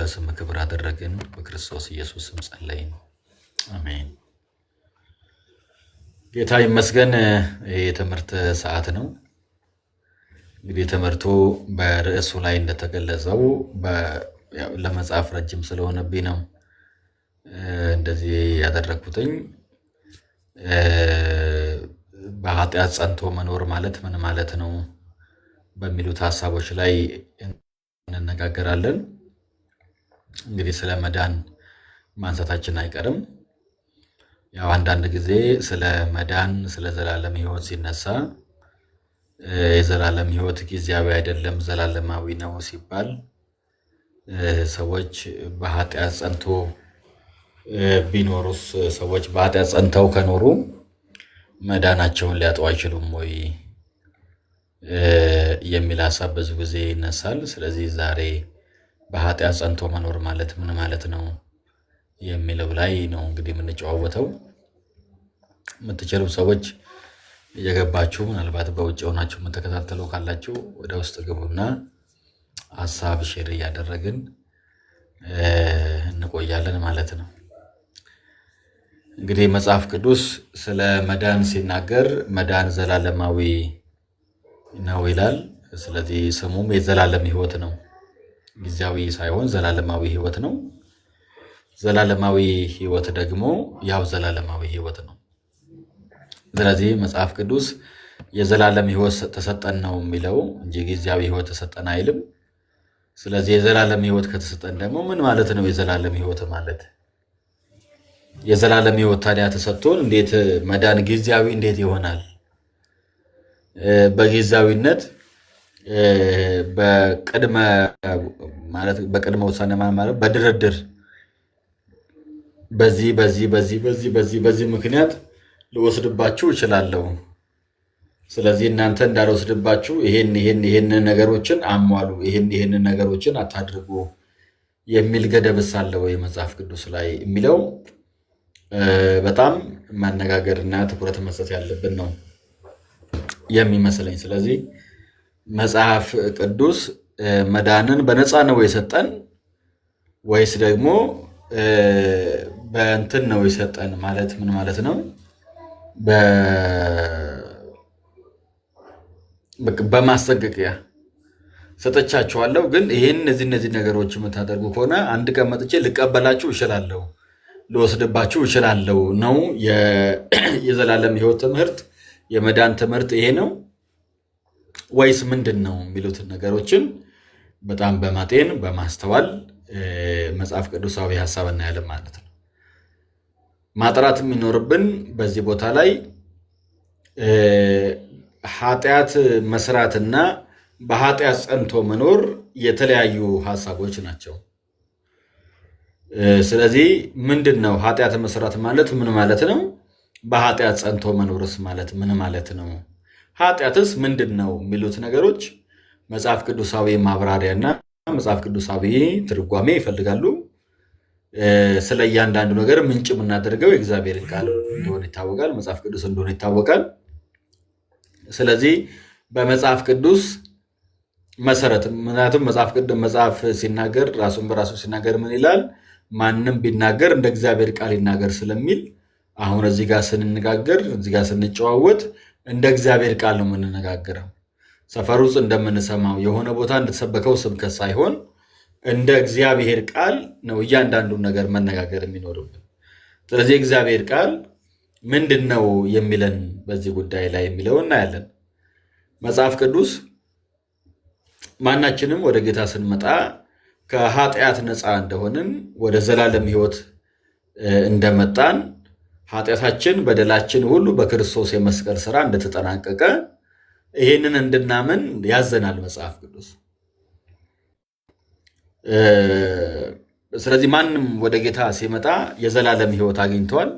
ለስም ክብር አደረግን። በክርስቶስ ኢየሱስ ስም ጸለይን፣ አሜን። ጌታ ይመስገን። ይህ የትምህርት ሰዓት ነው። እንግዲህ ትምህርቱ በርዕሱ ላይ እንደተገለጸው ለመጻፍ ረጅም ስለሆነብኝ ነው እንደዚህ ያደረግኩትኝ። በኃጢአት ጸንቶ መኖር ማለት ምን ማለት ነው በሚሉት ሀሳቦች ላይ እንነጋገራለን። እንግዲህ ስለ መዳን ማንሳታችን አይቀርም። ያው አንዳንድ ጊዜ ስለ መዳን ስለ ዘላለም ሕይወት ሲነሳ የዘላለም ሕይወት ጊዜያዊ አይደለም ዘላለማዊ ነው ሲባል ሰዎች በኃጢአት ጸንቶ ቢኖሩስ፣ ሰዎች በኃጢአት ጸንተው ከኖሩ መዳናቸውን ሊያጡ አይችሉም ወይ የሚል ሀሳብ ብዙ ጊዜ ይነሳል። ስለዚህ ዛሬ በኃጢአት ጸንቶ መኖር ማለት ምን ማለት ነው የሚለው ላይ ነው እንግዲህ የምንጨዋወተው። የምትችሉ ሰዎች እየገባችሁ ምናልባት በውጭ ሆናችሁ የምትከታተሉ ካላችሁ ወደ ውስጥ ግቡና ሀሳብ share እያደረግን እንቆያለን ማለት ነው። እንግዲህ መጽሐፍ ቅዱስ ስለ መዳን ሲናገር መዳን ዘላለማዊ ነው ይላል። ስለዚህ ስሙም የዘላለም ሕይወት ነው። ጊዜያዊ ሳይሆን ዘላለማዊ ሕይወት ነው። ዘላለማዊ ሕይወት ደግሞ ያው ዘላለማዊ ሕይወት ነው። ስለዚህ መጽሐፍ ቅዱስ የዘላለም ሕይወት ተሰጠን ነው የሚለው እንጂ ጊዜያዊ ሕይወት ተሰጠን አይልም። ስለዚህ የዘላለም ሕይወት ከተሰጠን ደግሞ ምን ማለት ነው? የዘላለም ሕይወት ማለት የዘላለም ሕይወት ታዲያ ተሰጥቶን እንዴት መዳን ጊዜያዊ እንዴት ይሆናል? በጊዜያዊነት በቅድመ ማለት በቅድመ ውሳኔ ማለት በድርድር በዚህ በዚህ በዚህ በዚህ በዚህ በዚህ ምክንያት ልወስድባችሁ እችላለሁ። ስለዚህ እናንተ እንዳልወስድባችሁ ይሄን ይሄን ይሄን ነገሮችን አሟሉ፣ ይሄን ይሄን ነገሮችን አታድርጉ የሚል ገደብስ አለ ወይ መጽሐፍ ቅዱስ ላይ የሚለው በጣም ማነጋገርና ትኩረት መስጠት ያለብን ነው የሚመስለኝ። ስለዚህ መጽሐፍ ቅዱስ መዳንን በነፃ ነው የሰጠን ወይስ ደግሞ በእንትን ነው የሰጠን? ማለት ምን ማለት ነው? በማስጠንቀቂያ ሰጠቻችኋለሁ፣ ግን ይህን እነዚህ እነዚህ ነገሮች የምታደርጉ ከሆነ አንድ ቀን መጥቼ ልቀበላችሁ እችላለሁ፣ ልወስድባችሁ እችላለሁ ነው የዘላለም ሕይወት ትምህርት፣ የመዳን ትምህርት ይሄ ነው ወይስ ምንድን ነው የሚሉትን ነገሮችን በጣም በማጤን በማስተዋል መጽሐፍ ቅዱሳዊ ሀሳብ እናያለን ማለት ነው። ማጥራት የሚኖርብን በዚህ ቦታ ላይ ኃጢአት መስራትና በኃጢአት ጸንቶ መኖር የተለያዩ ሀሳቦች ናቸው። ስለዚህ ምንድን ነው ኃጢአት መስራት ማለት ምን ማለት ነው? በኃጢአት ጸንቶ መኖርስ ማለት ምን ማለት ነው? ኃጢአትስ ምንድን ነው የሚሉት ነገሮች መጽሐፍ ቅዱሳዊ ማብራሪያና መጽሐፍ ቅዱሳዊ ትርጓሜ ይፈልጋሉ። ስለ እያንዳንዱ ነገር ምንጭ የምናደርገው የእግዚአብሔርን ቃል እንደሆነ ይታወቃል። መጽሐፍ ቅዱስ እንደሆነ ይታወቃል። ስለዚህ በመጽሐፍ ቅዱስ መሰረት፣ ምክንያቱም መጽሐፍ ቅዱስ መጽሐፍ ሲናገር ራሱን በራሱ ሲናገር ምን ይላል? ማንም ቢናገር እንደ እግዚአብሔር ቃል ይናገር ስለሚል አሁን እዚህ ጋር ስንነጋገር፣ እዚህ ጋር ስንጨዋወት እንደ እግዚአብሔር ቃል ነው የምንነጋገረው። ሰፈር ውስጥ እንደምንሰማው የሆነ ቦታ እንደተሰበከው ስብከት ሳይሆን እንደ እግዚአብሔር ቃል ነው እያንዳንዱን ነገር መነጋገር የሚኖርብን። ስለዚህ የእግዚአብሔር ቃል ምንድን ነው የሚለን በዚህ ጉዳይ ላይ የሚለው እናያለን። መጽሐፍ ቅዱስ ማናችንም ወደ ጌታ ስንመጣ ከኃጢአት ነፃ እንደሆንን፣ ወደ ዘላለም ሕይወት እንደመጣን፣ ኃጢአታችን በደላችን ሁሉ በክርስቶስ የመስቀል ስራ እንደተጠናቀቀ ይህንን እንድናምን ያዘናል መጽሐፍ ቅዱስ። ስለዚህ ማንም ወደ ጌታ ሲመጣ የዘላለም ሕይወት አግኝተዋል፣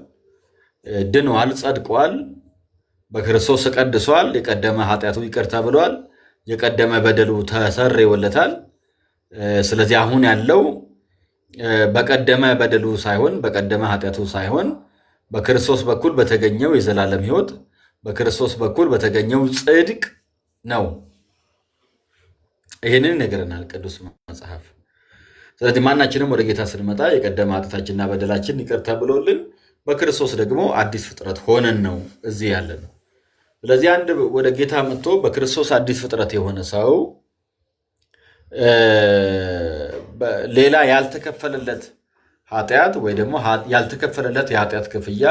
ድኗል፣ ጸድቋል፣ በክርስቶስ ተቀድሷል። የቀደመ ኃጢአቱ ይቅር ተብሏል። የቀደመ በደሉ ተሰርዮለታል። ስለዚህ አሁን ያለው በቀደመ በደሉ ሳይሆን፣ በቀደመ ኃጢአቱ ሳይሆን በክርስቶስ በኩል በተገኘው የዘላለም ሕይወት፣ በክርስቶስ በኩል በተገኘው ጽድቅ ነው። ይህንን ይነግረናል ቅዱስ መጽሐፍ። ስለዚህ ማናችንም ወደ ጌታ ስንመጣ የቀደመ ኃጢአታችንና በደላችን ይቅር ተብሎልን በክርስቶስ ደግሞ አዲስ ፍጥረት ሆነን ነው እዚህ ያለ ነው። ስለዚህ አንድ ወደ ጌታ መጥቶ በክርስቶስ አዲስ ፍጥረት የሆነ ሰው ሌላ ያልተከፈለለት ኃጢአት ወይ ደግሞ ያልተከፈለለት የኃጢአት ክፍያ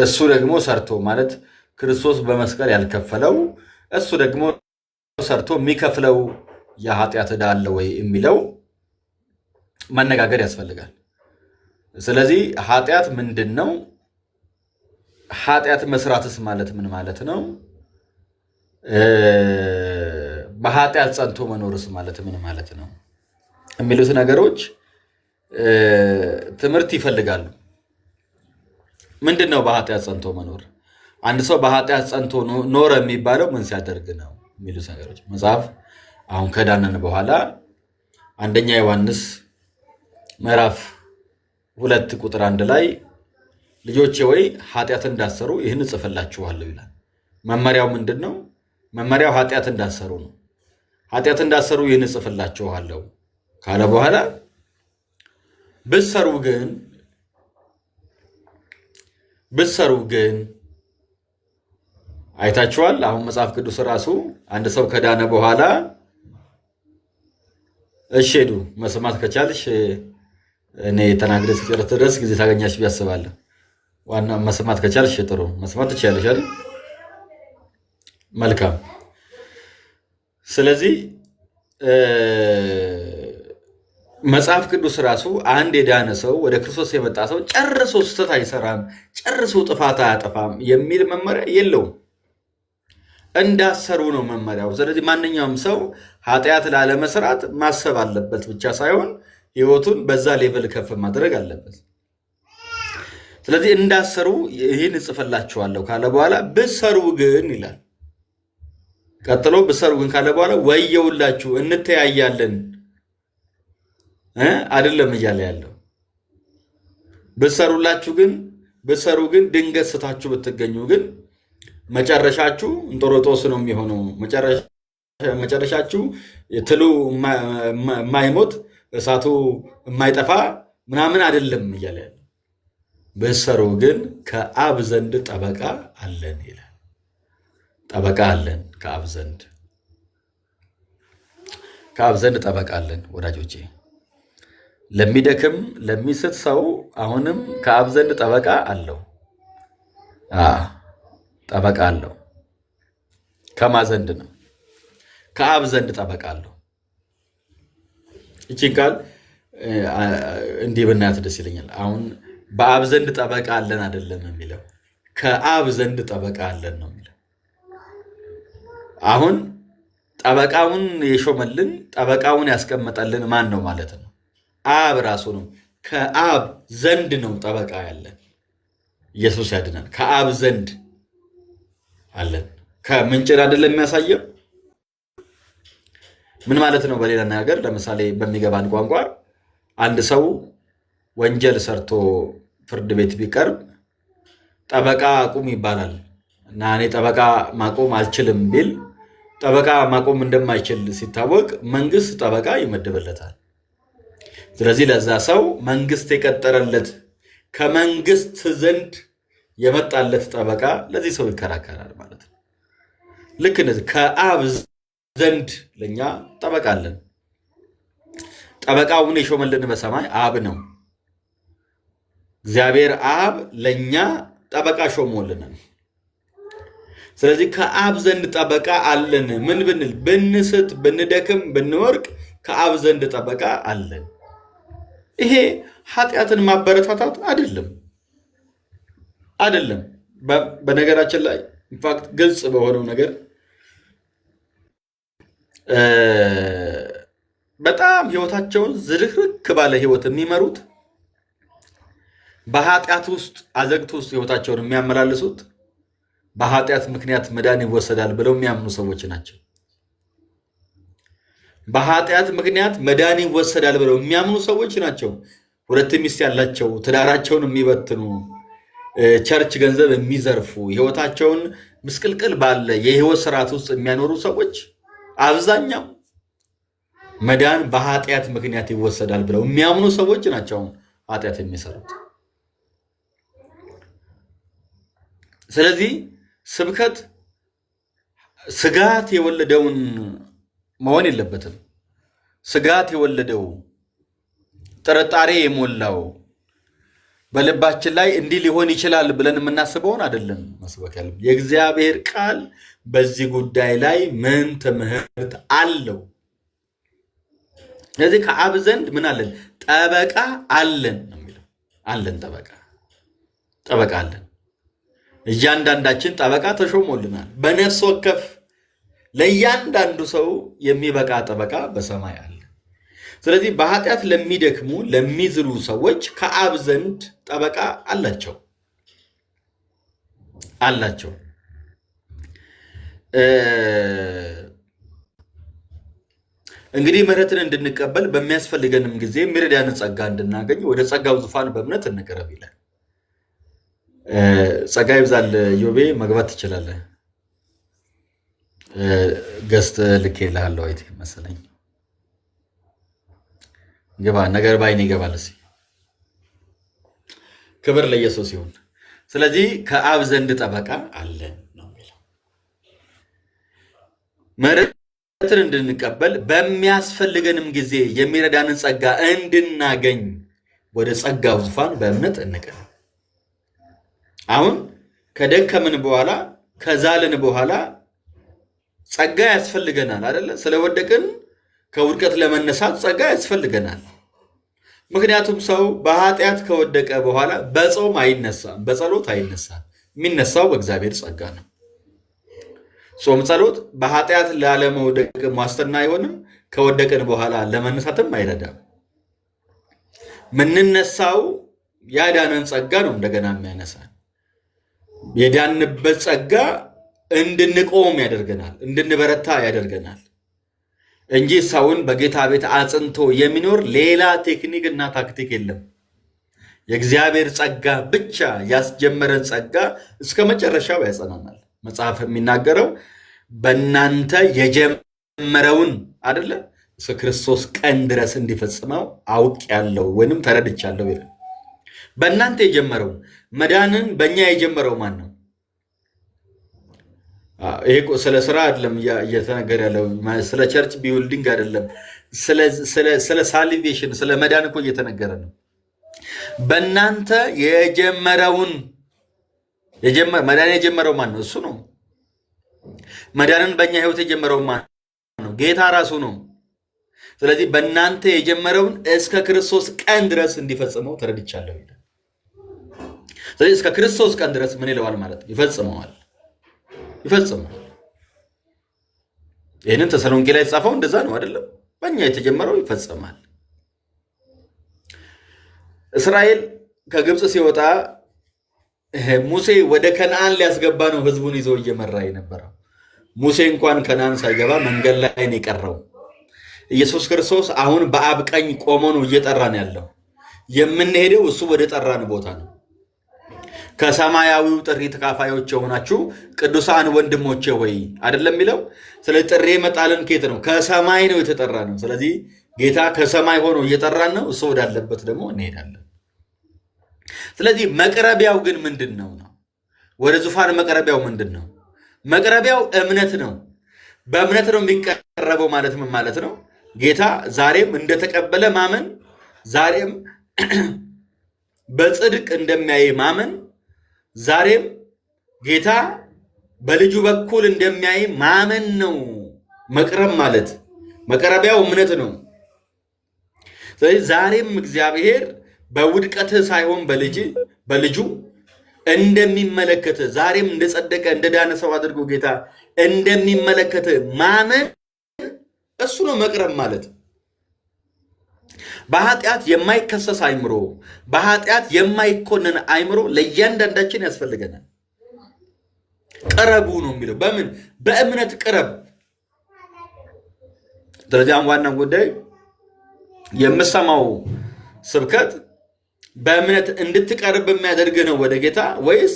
እሱ ደግሞ ሰርቶ፣ ማለት ክርስቶስ በመስቀል ያልከፈለው እሱ ደግሞ ሰርቶ የሚከፍለው የኃጢአት ዕዳ አለ ወይ የሚለው መነጋገር ያስፈልጋል። ስለዚህ ኃጢአት ምንድን ነው? ኃጢአት መስራትስ ማለት ምን ማለት ነው? በኃጢአት ጸንቶ መኖርስ ማለት ምን ማለት ነው? የሚሉት ነገሮች ትምህርት ይፈልጋሉ። ምንድን ነው በኃጢአት ጸንቶ መኖር? አንድ ሰው በኃጢአት ጸንቶ ኖረ የሚባለው ምን ሲያደርግ ነው? የሚሉት ነገሮች መጽሐፍ አሁን ከዳነን በኋላ አንደኛ ዮሐንስ ምዕራፍ 2 ቁጥር 1 ላይ ልጆቼ ወይ ኃጢአት እንዳትሰሩ ይህን እጽፍላችኋለሁ ይላል። መመሪያው ምንድን ነው? መመሪያው ኃጢአት እንዳትሰሩ ነው። ኃጢአት እንዳትሰሩ ይህን እጽፍላችኋለሁ ካለ በኋላ ብትሰሩ ግን አይታችኋል። አሁን መጽሐፍ ቅዱስ ራሱ አንድ ሰው ከዳነ በኋላ፣ እሺ ሄዱ መስማት ከቻልሽ እኔ ተናግሬ እስክጨርስ ድረስ ጊዜ ታገኛለሽ ብዬ አስባለሁ። ዋና መስማት ከቻልሽ ጥሩ፣ መስማት ትችያለሽ አይደል? መልካም። ስለዚህ መጽሐፍ ቅዱስ ራሱ አንድ የዳነ ሰው፣ ወደ ክርስቶስ የመጣ ሰው ጨርሶ ስህተት አይሰራም፣ ጨርሶ ጥፋት አያጠፋም የሚል መመሪያ የለውም። እንዳትሰሩ ነው መመሪያው። ስለዚህ ማንኛውም ሰው ኃጢአት ላለመስራት ማሰብ አለበት ብቻ ሳይሆን ህይወቱን በዛ level ከፍ ማድረግ አለበት። ስለዚህ እንዳትሰሩ ይህን እጽፍላችኋለሁ ካለ በኋላ ብትሰሩ ግን ይላል። ቀጥሎ ብትሰሩ ግን ካለ በኋላ ወየውላችሁ፣ እንተያያለን አይደለም እያለ ያለው። ብትሰሩላችሁ ግን፣ ብትሰሩ ግን፣ ድንገት ስታችሁ ብትገኙ ግን መጨረሻችሁ እንጦሮጦስ ነው የሚሆነው። መጨረሻችሁ ትሉ የማይሞት፣ እሳቱ የማይጠፋ ምናምን አይደለም እያለ ያለው። ብትሰሩ ግን ከአብ ዘንድ ጠበቃ አለን ይላል። ጠበቃ አለን ከአብ ዘንድ፣ ከአብ ዘንድ ጠበቃ አለን ወዳጆቼ። ለሚደክም፣ ለሚስት ሰው አሁንም ከአብ ዘንድ ጠበቃ አለው። ጠበቃ አለው። ከማ ዘንድ ነው? ከአብ ዘንድ ጠበቃ አለው። ይቺን ቃል እንዲህ ብናያት ደስ ይለኛል። አሁን በአብ ዘንድ ጠበቃ አለን አይደለም የሚለው፣ ከአብ ዘንድ ጠበቃ አለን ነው የሚለው። አሁን ጠበቃውን የሾመልን፣ ጠበቃውን ያስቀመጠልን ማን ነው ማለት ነው? አብ ራሱ ነው። ከአብ ዘንድ ነው ጠበቃ ያለን። ኢየሱስ ያድናል። ከአብ ዘንድ አለን። ከምንጭን አይደለም የሚያሳየው። ምን ማለት ነው? በሌላ ነገር ለምሳሌ በሚገባን ቋንቋ አንድ ሰው ወንጀል ሰርቶ ፍርድ ቤት ቢቀርብ ጠበቃ አቁም ይባላል እና እኔ ጠበቃ ማቆም አልችልም ቢል፣ ጠበቃ ማቆም እንደማይችል ሲታወቅ መንግስት ጠበቃ ይመድብለታል። ስለዚህ ለዛ ሰው መንግስት የቀጠረለት፣ ከመንግስት ዘንድ የመጣለት ጠበቃ ለዚህ ሰው ይከራከራል ማለት ነው። ልክ እንደዚህ ከአብ ዘንድ ለእኛ ጠበቃ አለን። ጠበቃውን የሾመልን በሰማይ አብ ነው። እግዚአብሔር አብ ለእኛ ጠበቃ ሾሞልናል። ስለዚህ ከአብ ዘንድ ጠበቃ አለን። ምን ብንል፣ ብንስት፣ ብንደክም፣ ብንወድቅ ከአብ ዘንድ ጠበቃ አለን። ይሄ ኃጢአትን ማበረታታት አይደለም፣ አይደለም። በነገራችን ላይ in fact ግልጽ በሆነው ነገር በጣም ህይወታቸውን ዝርክርክ ባለ ህይወት የሚመሩት፣ በኃጢአት ውስጥ አዘቅት ውስጥ ህይወታቸውን የሚያመላልሱት በኃጢአት ምክንያት መዳን ይወሰዳል ብለው የሚያምኑ ሰዎች ናቸው። በኃጢአት ምክንያት መዳን ይወሰዳል ብለው የሚያምኑ ሰዎች ናቸው። ሁለት ሚስት ያላቸው፣ ትዳራቸውን የሚበትኑ፣ church ገንዘብ የሚዘርፉ፣ ህይወታቸውን ምስቅልቅል ባለ የህይወት ስርዓት ውስጥ የሚያኖሩ ሰዎች አብዛኛው መዳን በኃጢአት ምክንያት ይወሰዳል ብለው የሚያምኑ ሰዎች ናቸው አሁን ኃጢአት የሚሰሩት። ስለዚህ ስብከት ስጋት የወለደውን መሆን የለበትም። ስጋት የወለደው ጥርጣሬ የሞላው በልባችን ላይ እንዲህ ሊሆን ይችላል ብለን የምናስበውን አይደለም መስበክ ያለብን። የእግዚአብሔር ቃል በዚህ ጉዳይ ላይ ምን ትምህርት አለው? ስለዚህ ከአብ ዘንድ ምን አለን? ጠበቃ አለን ነው የሚለው። አለን ጠበቃ፣ ጠበቃ አለን። እያንዳንዳችን ጠበቃ ተሾሞልናል። በነፍስ ወከፍ ለእያንዳንዱ ሰው የሚበቃ ጠበቃ በሰማይ አለ። ስለዚህ በኃጢአት ለሚደክሙ ለሚዝሉ ሰዎች ከአብ ዘንድ ጠበቃ አላቸው አላቸው። እንግዲህ ምሕረትን እንድንቀበል በሚያስፈልገንም ጊዜ የሚረዳንን ጸጋ እንድናገኝ ወደ ጸጋው ዙፋን በእምነት እንቅረብ ይላል። ጸጋ ይብዛል። ዮቤ መግባት ትችላለህ። Guest ልኬልሃለሁ አይቴ መሰለኝ። ግባ። ነገር ባይን ይገባል። እስኪ ክብር ለኢየሱስ ይሁን። ስለዚህ ከአብ ዘንድ ጠበቃ አለን ነው የሚለው። ምሕረትን እንድንቀበል በሚያስፈልገንም ጊዜ የሚረዳንን ጸጋ እንድናገኝ ወደ ጸጋው ዙፋን በእምነት እንቅረብ። አሁን ከደከምን በኋላ ከዛልን በኋላ ጸጋ ያስፈልገናል አይደለ? ስለወደቅን ከውድቀት ለመነሳት ጸጋ ያስፈልገናል። ምክንያቱም ሰው በኃጢአት ከወደቀ በኋላ በጾም አይነሳም፣ በጸሎት አይነሳም። የሚነሳው በእግዚአብሔር ጸጋ ነው። ጾም፣ ጸሎት በኃጢአት ላለመውደቅ ዋስትና አይሆንም። ከወደቅን በኋላ ለመነሳትም አይረዳም። ምንነሳው ያዳነን ጸጋ ነው እንደገና የሚያነሳን። የዳንበት ጸጋ እንድንቆም ያደርገናል፣ እንድንበረታ ያደርገናል እንጂ ሰውን በጌታ ቤት አጽንቶ የሚኖር ሌላ ቴክኒክ እና ታክቲክ የለም። የእግዚአብሔር ጸጋ ብቻ ያስጀመረን ጸጋ እስከ መጨረሻው ያጸናናል። መጽሐፍ የሚናገረው በእናንተ የጀመረውን አደለ እስከ ክርስቶስ ቀን ድረስ እንዲፈጽመው አውቄያለሁ ወይንም ተረድቻለሁ ይላል። በእናንተ የጀመረው መዳንን በእኛ የጀመረው ማን ነው? ይሄ ስለ ስራ አይደለም እየተነገረ ያለው፣ ስለ church building አይደለም፣ ስለ salvation ስለ መዳን እኮ እየተነገረ ነው። በእናንተ የጀመረውን መዳን የጀመረው ማን ነው? እሱ ነው። መዳንን በእኛ ህይወት የጀመረው ማን ነው? ጌታ ራሱ ነው። ስለዚህ በእናንተ የጀመረውን እስከ ክርስቶስ ቀን ድረስ እንዲፈጽመው ተረድቻለሁ ይላል። ስለዚህ እስከ ክርስቶስ ቀን ድረስ ምን ይለዋል ማለት ነው? ይፈጽመዋል ይፈጽመዋል። ይህንን ተሰሎንቄ ላይ የተጻፈው እንደዛ ነው አይደለም? በእኛ የተጀመረው ይፈጸማል። እስራኤል ከግብፅ ሲወጣ ሙሴ ወደ ከነአን ሊያስገባ ነው ህዝቡን ይዞ እየመራ የነበረው። ሙሴ እንኳን ከነአን ሳይገባ መንገድ ላይ ነው የቀረው። ኢየሱስ ክርስቶስ አሁን በአብ ቀኝ ቆሞ ነው እየጠራን ያለው። የምንሄደው እሱ ወደ ጠራን ቦታ ነው። ከሰማያዊው ጥሪ ተካፋዮች የሆናችሁ ቅዱሳን ወንድሞቼ ሆይ አይደለም የሚለው። ስለዚህ ጥሪ የመጣልን ከየት ነው? ከሰማይ ነው የተጠራ ነው። ስለዚህ ጌታ ከሰማይ ሆኖ እየጠራን ነው። እሱ ወዳለበት ደግሞ እንሄዳለን። ስለዚህ መቅረቢያው ግን ምንድን ነው ነው? ወደ ዙፋን መቅረቢያው ምንድን ነው? መቅረቢያው እምነት ነው። በእምነት ነው የሚቀረበው ማለት ምን ማለት ነው? ጌታ ዛሬም እንደተቀበለ ማመን፣ ዛሬም በጽድቅ እንደሚያይ ማመን፣ ዛሬም ጌታ በልጁ በኩል እንደሚያይ ማመን ነው መቅረብ ማለት። መቅረቢያው እምነት ነው። ስለዚህ ዛሬም እግዚአብሔር በውድቀትህ ሳይሆን በልጁ እንደሚመለከትህ ዛሬም እንደጸደቀ እንደዳነ ሰው አድርጎ ጌታ እንደሚመለከትህ ማመን እሱ ነው መቅረብ ማለት። በኃጢአት የማይከሰስ አይምሮ፣ በኃጢአት የማይኮነን አይምሮ ለእያንዳንዳችን ያስፈልገናል። ቅረቡ ነው የሚለው። በምን በእምነት ቅረብ። ስለዚህ አሁን ዋናው ጉዳይ የምሰማው ስብከት በእምነት እንድትቀርብ የሚያደርግ ነው ወደ ጌታ ወይስ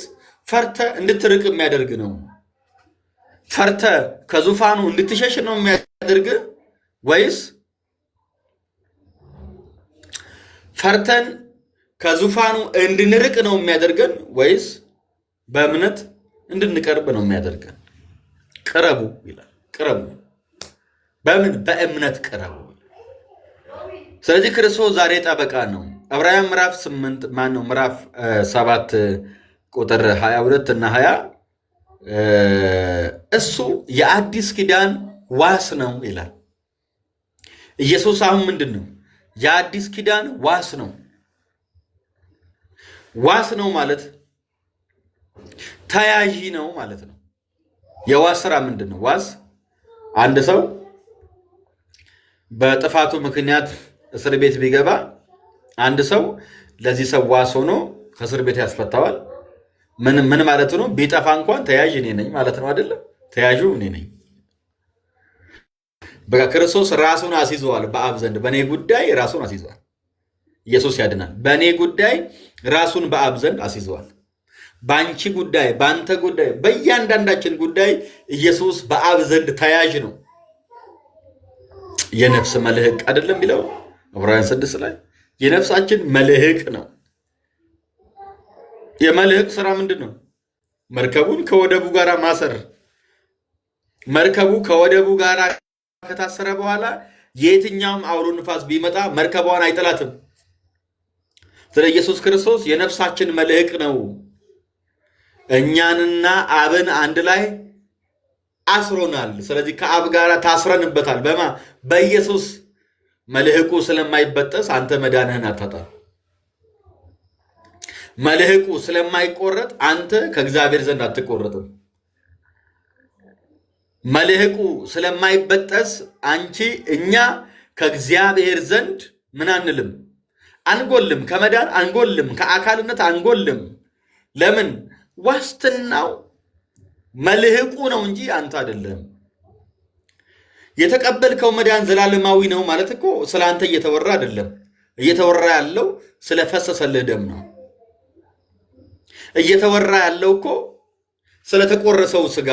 ፈርተ እንድትርቅ የሚያደርግ ነው? ፈርተ ከዙፋኑ እንድትሸሽ ነው የሚያደርግ ወይስ ፈርተን ከዙፋኑ እንድንርቅ ነው የሚያደርገን ወይስ በእምነት እንድንቀርብ ነው የሚያደርገን? ቅረቡ ይላል። ቅረቡ በምን? በእምነት ቅረቡ። ስለዚህ ክርስቶስ ዛሬ ጠበቃ ነው። ዕብራውያን ምዕራፍ 8 ማነው ምዕራፍ 7 ቁጥር 22 እና 20 እሱ የአዲስ ኪዳን ዋስ ነው ይላል። ኢየሱስ አሁን ምንድን ነው? የአዲስ ኪዳን ዋስ ነው። ዋስ ነው ማለት ተያዢ ነው ማለት ነው። የዋስ ስራ ምንድን ነው? ዋስ አንድ ሰው በጥፋቱ ምክንያት እስር ቤት ቢገባ አንድ ሰው ለዚህ ሰው ዋስ ሆኖ ከእስር ቤት ያስፈታዋል። ምን ማለት ነው? ቢጠፋ እንኳን ተያዥ እኔ ነኝ ማለት ነው አይደለም? ተያዡ እኔ ነኝ። በቃ ክርስቶስ ራሱን አስይዘዋል በአብ ዘንድ። በእኔ ጉዳይ ራሱን አስይዘዋል። ኢየሱስ ያድናል። በእኔ ጉዳይ ራሱን በአብ ዘንድ አስይዘዋል። በአንቺ ጉዳይ፣ በአንተ ጉዳይ፣ በእያንዳንዳችን ጉዳይ ኢየሱስ በአብ ዘንድ ተያዥ ነው። የነፍስ መልህቅ አይደለም የሚለው ዕብራውያን 6 ላይ የነፍሳችን መልህቅ ነው። የመልህቅ ስራ ምንድን ነው? መርከቡን ከወደቡ ጋር ማሰር። መርከቡ ከወደቡ ጋር ከታሰረ በኋላ የትኛውም አውሎ ንፋስ ቢመጣ መርከቧን አይጥላትም። ስለ ኢየሱስ ክርስቶስ የነፍሳችን መልህቅ ነው። እኛንና አብን አንድ ላይ አስሮናል። ስለዚህ ከአብ ጋር ታስረንበታል። በማ በኢየሱስ መልህቁ ስለማይበጠስ አንተ መዳንህን አታጣም። መልህቁ ስለማይቆረጥ አንተ ከእግዚአብሔር ዘንድ አትቆረጥም። መልህቁ ስለማይበጠስ አንቺ እኛ ከእግዚአብሔር ዘንድ ምን አንልም፣ አንጎልም። ከመዳን አንጎልም፣ ከአካልነት አንጎልም። ለምን? ዋስትናው መልህቁ ነው እንጂ አንተ አይደለም። የተቀበልከው መዳን ዘላለማዊ ነው ማለት እኮ ስለ አንተ እየተወራ አይደለም። እየተወራ ያለው ስለፈሰሰልህ ደም ነው። እየተወራ ያለው እኮ ስለተቆረሰው ስጋ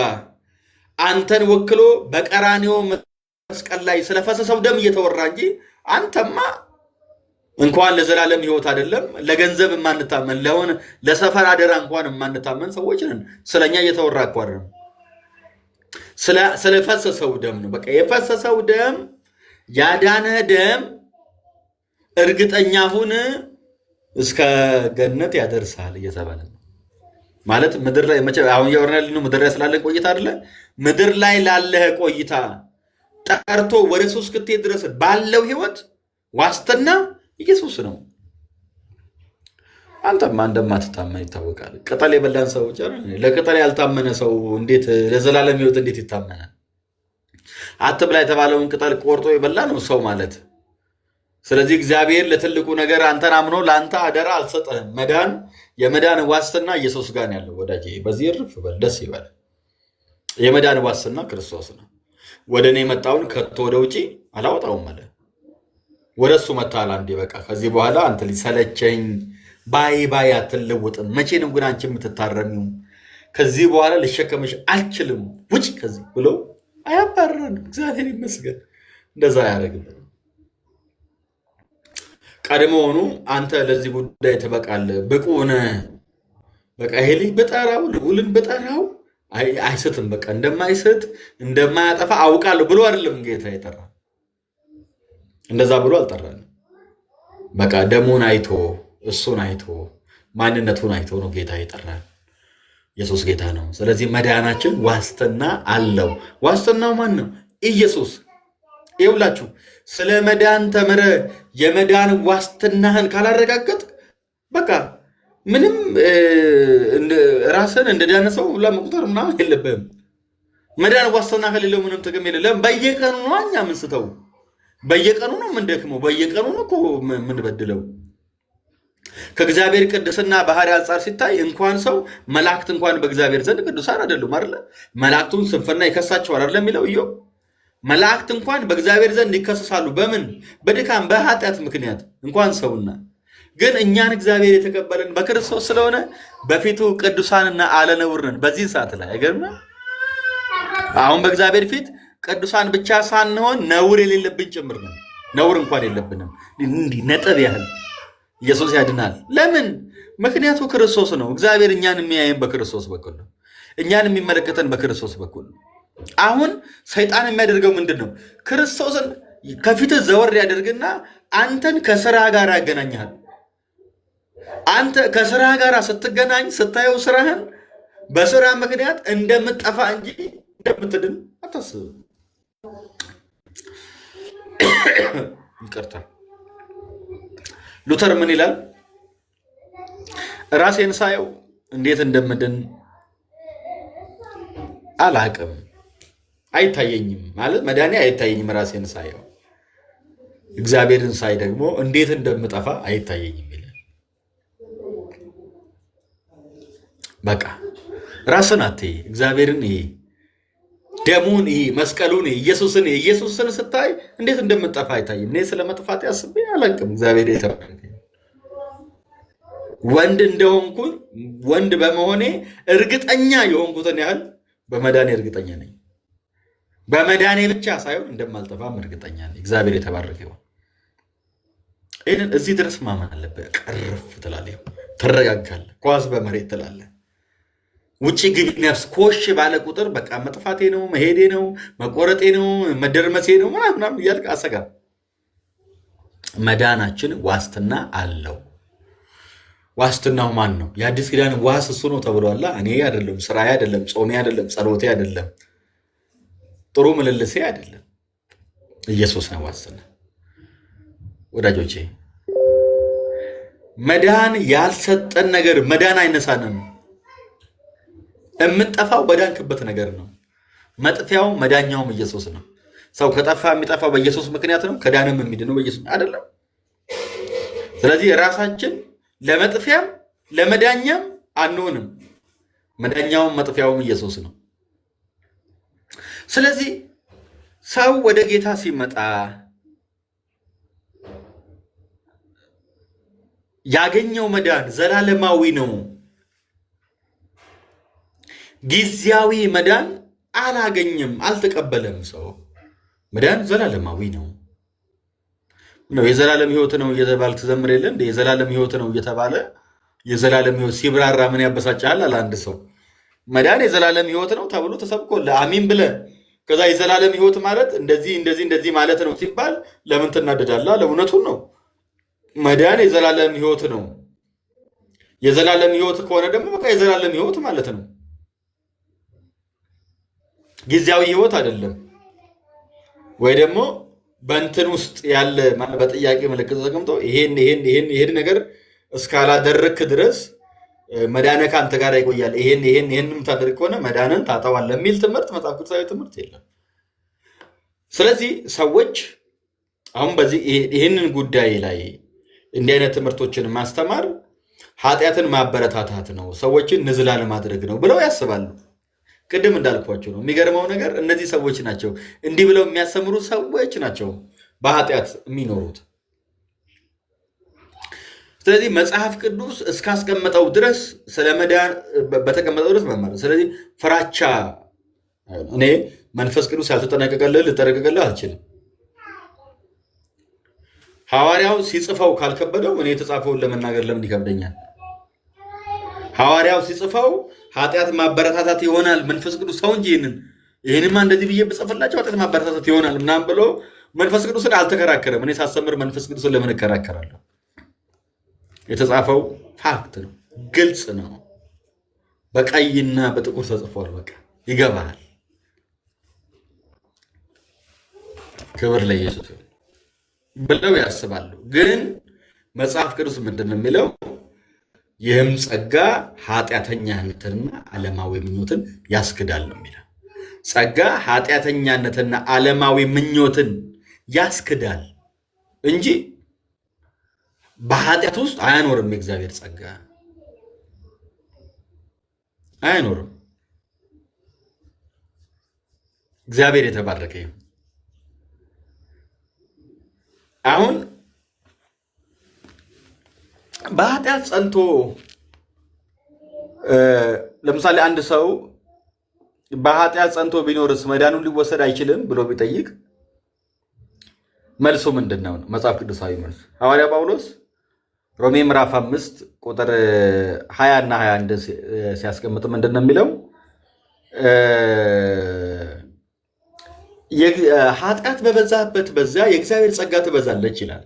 አንተን ወክሎ በቀራንዮ መስቀል ላይ ስለፈሰሰው ደም እየተወራ እንጂ አንተማ እንኳን ለዘላለም ሕይወት አይደለም ለገንዘብ የማንታመን ለሆነ ለሰፈር አደራ እንኳን የማንታመን ሰዎች ነን። ስለኛ እየተወራ እኮ አይደለም፣ ስለፈሰሰው ደም ነው። በቃ የፈሰሰው ደም ያዳነህ ደም እርግጠኛ ሁን እስከ ገነት ያደርሳል እየተባለ ነው። ማለት ምድር ላይ መቼ አሁን እያወራን ያለነው ምድር ላይ ስላለን ቆይታ አይደለ? ምድር ላይ ላለህ ቆይታ ጠርቶ ወደ እሱ እስክትሄድ ድረስ ባለው ህይወት ዋስትና ኢየሱስ ነው። አንተማ እንደማትታመን ይታወቃል። ቅጠል የበላን ሰዎች አይደል? ለቅጠል ያልታመነ ሰው እንዴት ለዘላለም ህይወት እንዴት ይታመናል? አትብላ የተባለውን ቅጠል ቆርጦ የበላ ነው ሰው ማለት። ስለዚህ እግዚአብሔር ለትልቁ ነገር አንተን አምኖ ለአንተ አደራ አልሰጠህም። መዳን የመዳን ዋስትና ኢየሱስ ጋር ነው ያለው። ወዳጄ በዚህ እርፍ በል፣ ደስ ይበል። የመዳን ዋስትና ክርስቶስ ነው። ወደ እኔ የመጣውን ከቶ ወደ ውጪ አላወጣውም አለ። ወደ እሱ መጥተሃል አንዴ በቃ ከዚህ በኋላ አንተ ልጅ ሰለቸኝ፣ bye bye፣ አትለውጥም። መቼ ነው ግን አንቺ የምትታረሚው? ከዚህ በኋላ ልሸከምሽ አልችልም፣ ውጭ ከዚህ ብሎ አያባረንም። እግዚአብሔር ይመስገን እንደዛ አያደርግብንም። ቀድሞውኑ አንተ ለዚህ ጉዳይ ትበቃለህ፣ ብቁ ነህ። በቃ ይሄ ልጅ በጠራው ልዑልን በጠራው አይስትም፣ በቃ እንደማይስት እንደማያጠፋ አውቃለሁ ብሎ አይደለም ጌታ የጠራ፣ እንደዛ ብሎ አልጠራንም። በቃ ደሙን አይቶ እሱን አይቶ ማንነቱን አይቶ ነው ጌታ የጠራን። ኢየሱስ ጌታ ነው። ስለዚህ መዳናችን ዋስትና አለው። ዋስትናው ማን ነው? ኢየሱስ። ይኸውላችሁ ስለ መዳን ተምረ የመዳን ዋስትናህን ካላረጋገጥ በቃ ምንም ራስን እንደ ዳነ ሰው ሁላ መቁጠር ምናምን የለብህም። መዳን ዋስትና ከሌለው ምንም ጥቅም የለም። በየቀኑ ነው እኛ የምንስተው፣ በየቀኑ ነው የምንደክመው፣ በየቀኑ ነው እኮ የምንበድለው። ከእግዚአብሔር ቅድስና ባህሪ አንጻር ሲታይ እንኳን ሰው መላእክት እንኳን በእግዚአብሔር ዘንድ ቅዱሳን አይደሉም አይደለ? መላእክቱን ስንፍና ይከሳቸዋል አይደለ የሚለው ኢዮብ። መላእክት እንኳን በእግዚአብሔር ዘንድ ይከሰሳሉ። በምን? በድካም በኃጢአት ምክንያት እንኳን ሰውና ግን እኛን እግዚአብሔር የተቀበለን በክርስቶስ ስለሆነ በፊቱ ቅዱሳንና አለነውር ነን። በዚህ ሰዓት ላይ አይገርምም? አሁን በእግዚአብሔር ፊት ቅዱሳን ብቻ ሳንሆን ነውር የሌለብን ጭምር ነን። ነውር እንኳን የለብንም። እንዲህ ነጥብ ያህል ኢየሱስ ያድናል። ለምን? ምክንያቱ ክርስቶስ ነው። እግዚአብሔር እኛን የሚያየን በክርስቶስ በኩል ነው። እኛን የሚመለከተን በክርስቶስ በኩል ነው። አሁን ሰይጣን የሚያደርገው ምንድን ነው? ክርስቶስን ከፊትህ ዘወር ያደርግና አንተን ከስራ ጋር ያገናኝሃል። አንተ ከስራ ጋር ስትገናኝ ስታየው ስራህን በስራ ምክንያት እንደምትጠፋ እንጂ እንደምትድን አታስብም። ይቅርታ። ሉተር ምን ይላል? ራሴን ሳየው እንዴት እንደምድን አላቅም፣ አይታየኝም። ማለት መዳኔ አይታየኝም ራሴን ሳየው፣ እግዚአብሔርን ሳይ ደግሞ እንዴት እንደምጠፋ አይታየኝም ይላል። በቃ ራስን አትይ፣ እግዚአብሔርን እይ፣ ደሙን እይ፣ መስቀሉን እይ፣ ኢየሱስን እይ። ኢየሱስን ስታይ እንዴት እንደምጠፋ አይታይም። እኔ ስለ መጥፋት አስቤ አላቅም። እግዚአብሔር የተባረከ ወንድ እንደሆንኩኝ ወንድ በመሆኔ እርግጠኛ የሆንኩትን ያህል በመዳኔ እርግጠኛ ነኝ። በመዳኔ ብቻ ሳይሆን እንደማልጠፋም እርግጠኛ ነኝ። እግዚአብሔር የተባረከ ይሁን። ይህንን እዚህ ድረስ ማመን አለብህ። ቅርፍ ትላለህ፣ ትረጋጋለህ፣ ኳስ በመሬት ትላለህ። ውጭ ግቢ ነፍስ ኮሽ ባለ ቁጥር በቃ መጥፋቴ ነው፣ መሄዴ ነው፣ መቆረጤ ነው፣ መደርመሴ ነው ምናምን እያልክ አሰጋ። መዳናችን ዋስትና አለው። ዋስትናው ማን ነው? የአዲስ ኪዳን ዋስ እሱ ነው ተብሏላ። እኔ አይደለም፣ ስራዬ አይደለም፣ ጾሜ አይደለም፣ ጸሎቴ አይደለም፣ ጥሩ ምልልሴ አይደለም። ኢየሱስ ነው ዋስትና። ወዳጆቼ መዳን ያልሰጠን ነገር መዳን አይነሳንም። የምንጠፋው በዳንክበት ነገር ነው። መጥፊያው መዳኛውም ኢየሱስ ነው። ሰው ከጠፋ የሚጠፋው በኢየሱስ ምክንያት ነው። ከዳንም የሚድነው በኢየሱስ አይደለም። ስለዚህ ራሳችን ለመጥፊያም ለመዳኛም አንሆንም። መዳኛውም መጥፊያውም ኢየሱስ ነው። ስለዚህ ሰው ወደ ጌታ ሲመጣ ያገኘው መዳን ዘላለማዊ ነው። ጊዜያዊ መዳን አላገኘም፣ አልተቀበለም። ሰው መዳን ዘላለማዊ ነው ነው የዘላለም ሕይወት ነው እየተባለ ትዘምር የለ እንደ የዘላለም ሕይወት ነው እየተባለ የዘላለም ሕይወት ሲብራራ ምን ያበሳጫል? አለ አንድ ሰው። መዳን የዘላለም ሕይወት ነው ተብሎ ተሰብኮ አሚን ብለህ ከዛ የዘላለም ሕይወት ማለት እንደዚህ እንደዚህ እንደዚህ ማለት ነው ሲባል ለምን ትናደዳለህ? አለ። እውነቱን ነው። መዳን የዘላለም ሕይወት ነው። የዘላለም ሕይወት ከሆነ ደግሞ በቃ የዘላለም ሕይወት ማለት ነው። ጊዜያዊ ሕይወት አይደለም። ወይ ደግሞ በእንትን ውስጥ ያለ በጥያቄ ምልክት ተቀምጦ ይሄን ይሄን ይሄን ይሄን ነገር እስካላደረግክ ድረስ መዳነ ከአንተ ጋር ይቆያል፣ ይሄን ይሄን ይሄን የምታደርግ ከሆነ መዳንን ታጠዋለህ የሚል ትምህርት መጽሐፍ ቅዱሳዊ ትምህርት የለም። ስለዚህ ሰዎች አሁን በዚህ ይህንን ጉዳይ ላይ እንዲህ አይነት ትምህርቶችን ማስተማር ኃጢአትን ማበረታታት ነው፣ ሰዎችን ንዝላል ማድረግ ነው ብለው ያስባሉ። ቅድም እንዳልኳቸው ነው። የሚገርመው ነገር እነዚህ ሰዎች ናቸው እንዲህ ብለው የሚያስተምሩ ሰዎች ናቸው በኃጢአት የሚኖሩት። ስለዚህ መጽሐፍ ቅዱስ እስካስቀመጠው ድረስ ስለ መዳን በተቀመጠው ድረስ መማር። ስለዚህ ፍራቻ፣ እኔ መንፈስ ቅዱስ ያልተጠነቀቀልህ ልጠነቀቅልህ አልችልም። ሐዋርያው ሲጽፈው ካልከበደው እኔ የተጻፈውን ለመናገር ለምን ይከብደኛል? ሐዋርያው ሲጽፈው ኃጢአት ማበረታታት ይሆናል መንፈስ ቅዱስ ሰው እንጂ ይህንማ እንደዚህ ብዬ ብጽፍላቸው ኃጢአት ማበረታታት ይሆናል ምናምን ብሎ መንፈስ ቅዱስን አልተከራከረም። እኔ ሳስተምር መንፈስ ቅዱስን ለምን እከራከራለሁ? የተጻፈው fact ነው፣ ግልጽ ነው። በቀይና በጥቁር ተጽፏል። በቃ ይገባሃል። ክብር ለኢየሱስ ይሁን ብለው ያስባሉ። ግን መጽሐፍ ቅዱስ ምንድን ነው የሚለው? ይህም ጸጋ ኃጢአተኛነትንና ዓለማዊ ምኞትን ያስክዳል ነው የሚለው። ጸጋ ኃጢአተኛነትና ዓለማዊ ምኞትን ያስክዳል እንጂ በኃጢአት ውስጥ አያኖርም። የእግዚአብሔር ጸጋ አያኖርም። እግዚአብሔር የተባረከ ይሁን። አሁን በኃጢአት ጸንቶ ለምሳሌ አንድ ሰው በኃጢአት ጸንቶ ቢኖርስ መዳኑን ሊወሰድ አይችልም ብሎ ቢጠይቅ መልሱ ምንድን ነው? መጽሐፍ ቅዱሳዊ መልሱ ሐዋርያ ጳውሎስ ሮሜ ምዕራፍ 5 ቁጥር 20 እና 21 ሲያስቀምጥ ምንድን ነው የሚለው? ኃጢአት በበዛበት በዚያ የእግዚአብሔር ጸጋ ትበዛለች ይላል።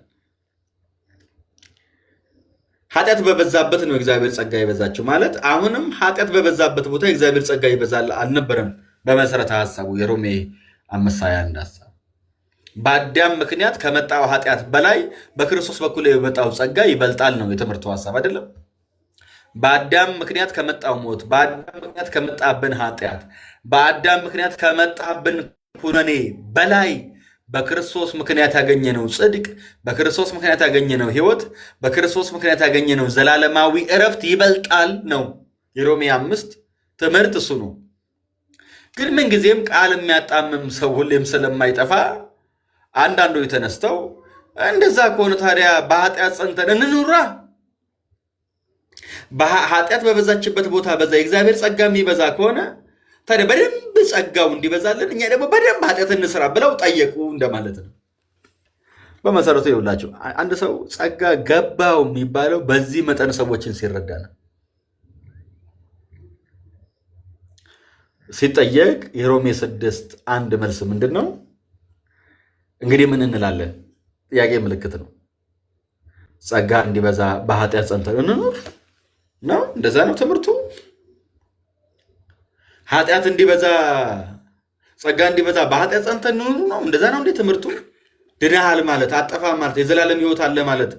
ኃጢአት በበዛበት ነው የእግዚአብሔር ጸጋ የበዛችው ማለት፣ አሁንም ኃጢአት በበዛበት ቦታ የእግዚአብሔር ጸጋ ይበዛል አልነበረም። በመሰረተ ሀሳቡ የሮሜ 5:21 ሀሳብ በአዳም ምክንያት ከመጣው ኃጢአት በላይ በክርስቶስ በኩል የመጣው ጸጋ ይበልጣል ነው የትምህርቱ ሀሳብ አይደለም። በአዳም ምክንያት ከመጣው ሞት፣ በአዳም ምክንያት ከመጣብን ኃጢአት፣ በአዳም ምክንያት ከመጣብን ኩነኔ በላይ በክርስቶስ ምክንያት ያገኘነው ጽድቅ፣ በክርስቶስ ምክንያት ያገኘነው ሕይወት፣ በክርስቶስ ምክንያት ያገኘነው ዘላለማዊ እረፍት ይበልጣል ነው የሮሜ 5 ትምህርት እሱ ነው። ግን ምንጊዜም ቃል የሚያጣምም ሰው ሁሌም ስለማይጠፋ አንዳንዶች ተነስተው እንደዛ ከሆነ ታዲያ በኃጢአት ጸንተን እንኑራ፣ ኃጢአት በበዛችበት ቦታ በዛ የእግዚአብሔር ጸጋ የሚበዛ ከሆነ ታዲያ በደንብ ጸጋው እንዲበዛልን እኛ ደግሞ በደንብ ኃጢአት እንስራ ብለው ጠየቁ እንደማለት ነው። በመሰረቱ ይኸውላችሁ አንድ ሰው ጸጋ ገባው የሚባለው በዚህ መጠን ሰዎችን ሲረዳ ነው። ሲጠየቅ የሮሜ 6:1 መልስ ምንድን ነው? እንግዲህ ምን እንላለን? ጥያቄ ምልክት ነው። ጸጋ እንዲበዛ በኃጢአት ጸንተን እንኑር ነው? እንደዛ ነው ትምህርቱ? ኃጢአት እንዲበዛ ጸጋ እንዲበዛ በኃጢአት ጸንተን እንኑር ነው? እንደዛ ነው እንዴ ትምህርቱ? ድነሃል ማለት አጠፋ ማለት የዘላለም ሕይወት አለ ማለት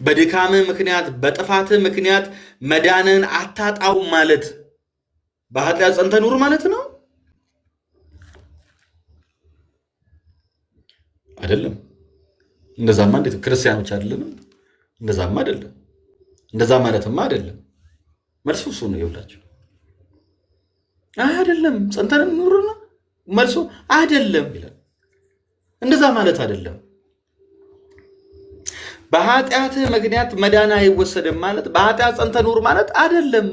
በድካምህ ምክንያት በጥፋትህ ምክንያት መዳንን አታጣው ማለት በኃጢአት ጸንተህ ኑር ማለት ነው? አይደለም። እንደዛማ እንዴት ክርስቲያኖች አይደለንም? እንደዛማ አይደለም። እንደዛ ማለትማ አይደለም። መልሱ እሱ ነው። ይኸውላችሁ አይደለም፣ ጸንተን እንኑር ነው መልሱ። አይደለም ይላል። እንደዛ ማለት አይደለም። በኃጢአትህ ምክንያት መዳን አይወሰድም ማለት በኃጢአት ጸንተህ ኑር ማለት አይደለም።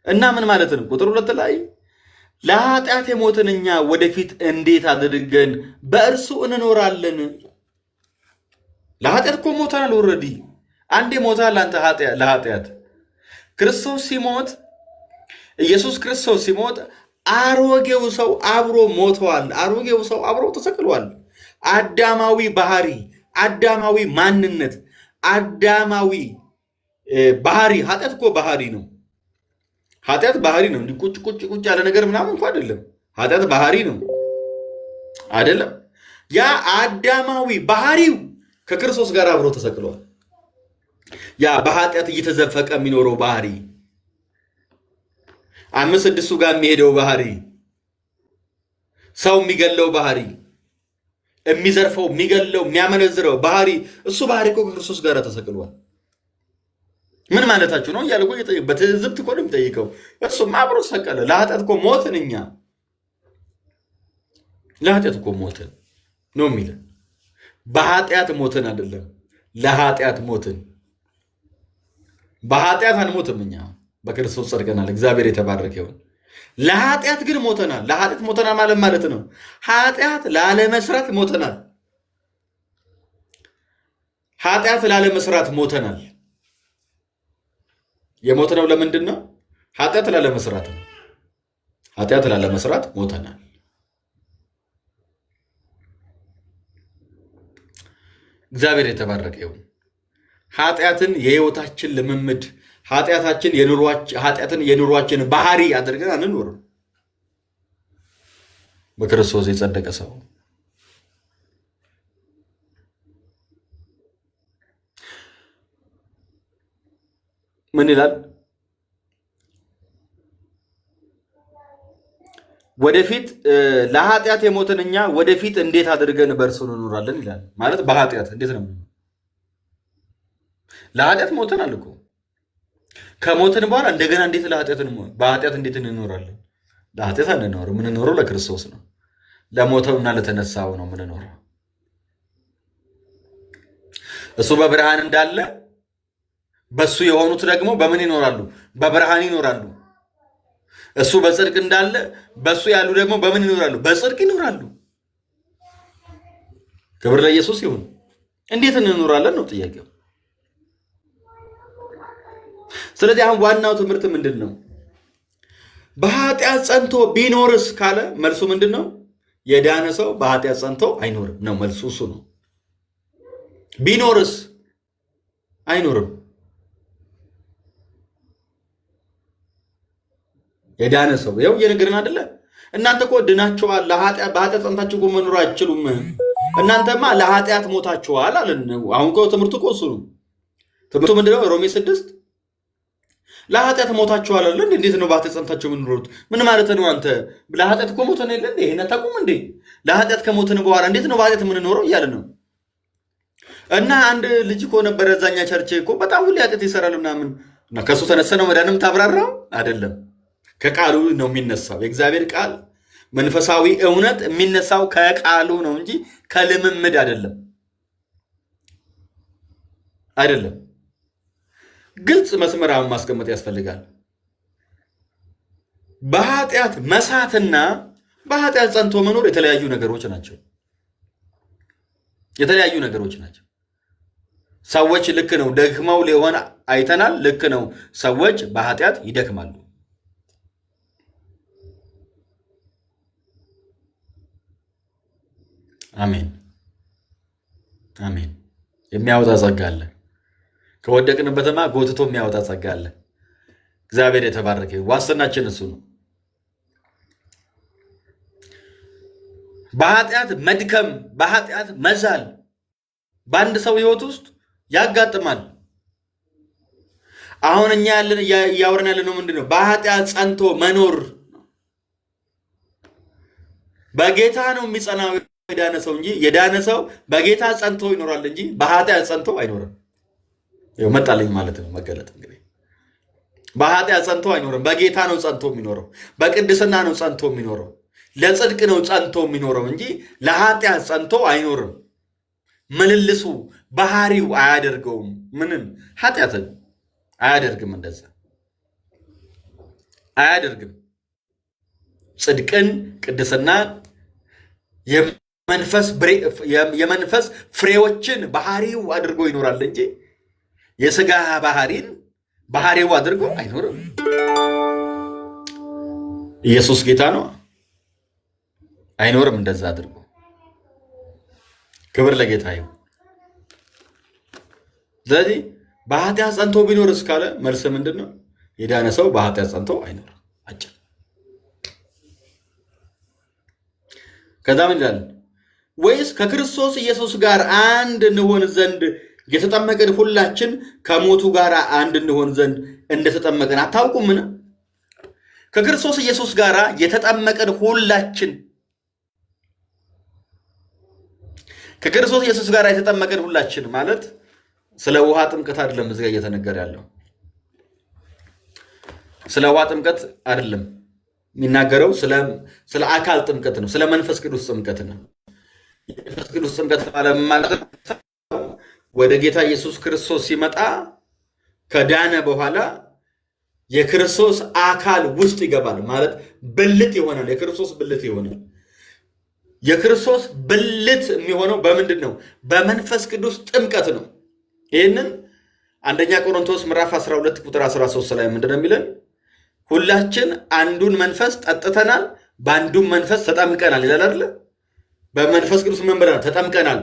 እና ምን ማለት ነው? ቁጥር 2 ላይ ለኃጢአት የሞትን እኛ ወደፊት እንዴት አድርገን በእርሱ እንኖራለን? ለኃጢአት እኮ ሞተናል። already አንዴ ሞተሃል አንተ ለኃጢአት። ክርስቶስ ሲሞት፣ ኢየሱስ ክርስቶስ ሲሞት አሮጌው ሰው አብሮ ሞተዋል። አሮጌው ሰው አብሮ ተሰቅሏል። አዳማዊ ባህሪ፣ አዳማዊ ማንነት፣ አዳማዊ ባህሪ። ኃጢአት እኮ ባህሪ ነው። ኃጢአት ባህሪ ነው። እንዲህ ቁጭ ቁጭ ቁጭ ያለ ነገር ምናምን እንኳ አይደለም። ኃጢአት ባህሪ ነው አይደለም። ያ አዳማዊ ባህሪው ከክርስቶስ ጋር አብሮ ተሰቅሏል። ያ በኃጢአት እየተዘፈቀ የሚኖረው ባህሪ፣ 5 6ቱ ጋር የሚሄደው ባህሪ፣ ሰው የሚገለው ባህሪ፣ የሚዘርፈው፣ የሚገለው፣ የሚያመነዝረው ባህሪ፣ እሱ ባህሪ እኮ ከክርስቶስ ጋር ተሰቅሏል። ምን ማለታችሁ ነው እያለ እኮ በትዝብት እኮ ነው የሚጠይቀው። እሱም አብሮ ተሰቀለ። ለኃጢአት እኮ ሞትን፣ እኛ ለኃጢአት እኮ ሞትን ነው የሚለን። በኃጢአት ሞትን አይደለም፣ ለኃጢአት ሞትን። በኃጢአት አንሞትም እኛ በክርስቶስ ጸድቀናል። እግዚአብሔር የተባረከ ይሁን። ለኃጢአት ግን ሞተናል። ለኃጢአት ሞተናል ማለት ማለት ነው ኃጢአት ላለመስራት ሞተናል። ኃጢአት ላለመስራት ሞተናል። የሞትነው ለምንድን ነው? ኃጢአት ላለመስራት ነው። ኃጢአት ላለመስራት ሞተናል። እግዚአብሔር የተባረከ ይሁን። ኃጢአትን የህይወታችን ልምምድ፣ ኃጢአትን የኑሯችን ባህሪ አድርገን አንኖርም። በክርስቶስ የጸደቀ ሰው ምን ይላል? ወደፊት ለኃጢአት የሞትን እኛ ወደፊት እንዴት አድርገን በእርሱ እንኖራለን ይላል። ማለት በኃጢአት እንዴት ነው? ለኃጢአት ሞተናል እኮ። ከሞትን በኋላ እንደገና እንዴት በኃጢአት እንዴት እንኖራለን? ለኃጢአት አንኖርም። የምንኖረው ለክርስቶስ ነው። ለሞተውና ለተነሳው ነው የምንኖረው። እሱ በብርሃን እንዳለ በሱ የሆኑት ደግሞ በምን ይኖራሉ? በብርሃን ይኖራሉ። እሱ በጽድቅ እንዳለ በሱ ያሉ ደግሞ በምን ይኖራሉ? በጽድቅ ይኖራሉ። ክብር ለኢየሱስ ይሁን። እንዴት እንኖራለን ነው ጥያቄው። ስለዚህ አሁን ዋናው ትምህርት ምንድን ነው? በኃጢአት ጸንቶ ቢኖርስ ካለ መልሱ ምንድን ነው? የዳነ ሰው በኃጢአት ጸንቶ አይኖርም ነው መልሱ። እሱ ነው። ቢኖርስ አይኖርም። የዳነ ሰው ይኸው እየነገርን አይደለ? እናንተ እኮ ድናችኋል። በኃጢአት ጸንታችሁ እኮ መኖር አትችሉም። እናንተማ ለኃጢአት ሞታችኋል አለን። አሁን እኮ ትምህርቱ እኮ እሱ ነው። ትምህርቱ ምንድነው? ሮሜ 6 ለኃጢአት ሞታችኋል አለ። እንዴት ነው በኃጢአት ጸንታችሁ የምንኖሩት? ምን ማለት ነው? አንተ ለኃጢአት እኮ ሞተን የለ እንዴ? ይሄን አታውቁም እንዴ? ለኃጢአት ከሞትን በኋላ እንዴት ነው በኃጢአት የምንኖረው እያለ ነው። እና አንድ ልጅ እኮ ነበረ እዛኛ church እኮ በጣም ሁሌ ኃጢአት ይሰራል ምናምን እና ከእሱ ተነስተ ነው መዳንም ታብራራው አይደለም። ከቃሉ ነው የሚነሳው። የእግዚአብሔር ቃል መንፈሳዊ እውነት የሚነሳው ከቃሉ ነው እንጂ ከልምምድ አይደለም፣ አይደለም። ግልጽ መስመር አሁን ማስቀመጥ ያስፈልጋል። በኃጢአት መሳትና በኃጢአት ጸንቶ መኖር የተለያዩ ነገሮች ናቸው። የተለያዩ ነገሮች ናቸው። ሰዎች ልክ ነው ደክመው ሊሆን አይተናል። ልክ ነው፣ ሰዎች በኃጢአት ይደክማሉ። አሜን አሜን። የሚያወጣ ጸጋ አለ። ከወደቅንበትማ ጎትቶ የሚያወጣ ጸጋ አለ። እግዚአብሔር የተባረከ ይሁን። ዋስትናችን እሱ ነው። በኃጢአት መድከም፣ በኃጢአት መዛል በአንድ ሰው ሕይወት ውስጥ ያጋጥማል። አሁን እኛ ያለን እያወራን ያለነው ምንድን ነው? በኃጢአት ጸንቶ መኖር። በጌታ ነው የሚጸናው የዳነ ሰው እንጂ የዳነ ሰው በጌታ ጸንቶ ይኖራል እንጂ በኃጢአት ጸንቶ አይኖርም። ይኸው መጣልኝ ማለት ነው መገለጥ። እንግዲህ በኃጢአት ጸንቶ አይኖርም። በጌታ ነው ጸንቶ የሚኖረው። በቅድስና ነው ጸንቶ የሚኖረው። ለጽድቅ ነው ጸንቶ የሚኖረው እንጂ ለኃጢአት ጸንቶ አይኖርም። ምልልሱ ባህሪው አያደርገውም። ምንም ኃጢአትን አያደርግም። እንደዛ አያደርግም። ጽድቅን፣ ቅድስናን፣ የመንፈስ ፍሬዎችን ባህሪው አድርጎ ይኖራል እንጂ የስጋ ባህሪን ባህሪው አድርጎ አይኖርም። ኢየሱስ ጌታ ነው። አይኖርም እንደዛ አድርጎ። ክብር ለጌታ ይሁን። ስለዚህ በኃጢአት ጸንቶ ቢኖር እስካለ መልስ ምንድን ነው? የዳነ ሰው በኃጢአት ጸንቶ አይኖርም። አጭር። ከዛ ምን ይላል? ወይስ ከክርስቶስ ኢየሱስ ጋር አንድ እንሆን ዘንድ የተጠመቅን ሁላችን ከሞቱ ጋር አንድ እንሆን ዘንድ እንደተጠመቅን አታውቁምን? ከክርስቶስ ኢየሱስ ጋር የተጠመቅን ሁላችን ከክርስቶስ ኢየሱስ ጋር የተጠመቅን ሁላችን ማለት ስለ ውሃ ጥምቀት አይደለም እዚህ ጋር እየተነገረ ያለው። ስለ ውሃ ጥምቀት አይደለም የሚናገረው፣ ስለ አካል ጥምቀት ነው፣ ስለ መንፈስ ቅዱስ ጥምቀት ነው። የመንፈስ ቅዱስ ጥምቀት ማለት ወደ ጌታ ኢየሱስ ክርስቶስ ሲመጣ ከዳነ በኋላ የክርስቶስ አካል ውስጥ ይገባል ማለት ብልት ይሆናል። የክርስቶስ ብልት ይሆናል። የክርስቶስ ብልት የሚሆነው በምንድን ነው? በመንፈስ ቅዱስ ጥምቀት ነው። ይህንን አንደኛ ቆሮንቶስ ምዕራፍ 12 ቁጥር 13 ላይ ምንድን ነው የሚለን? ሁላችን አንዱን መንፈስ ጠጥተናል፣ በአንዱም መንፈስ ተጠምቀናል ይላል አይደለ? በመንፈስ ቅዱስ ምን ብለናል? ተጠምቀናል።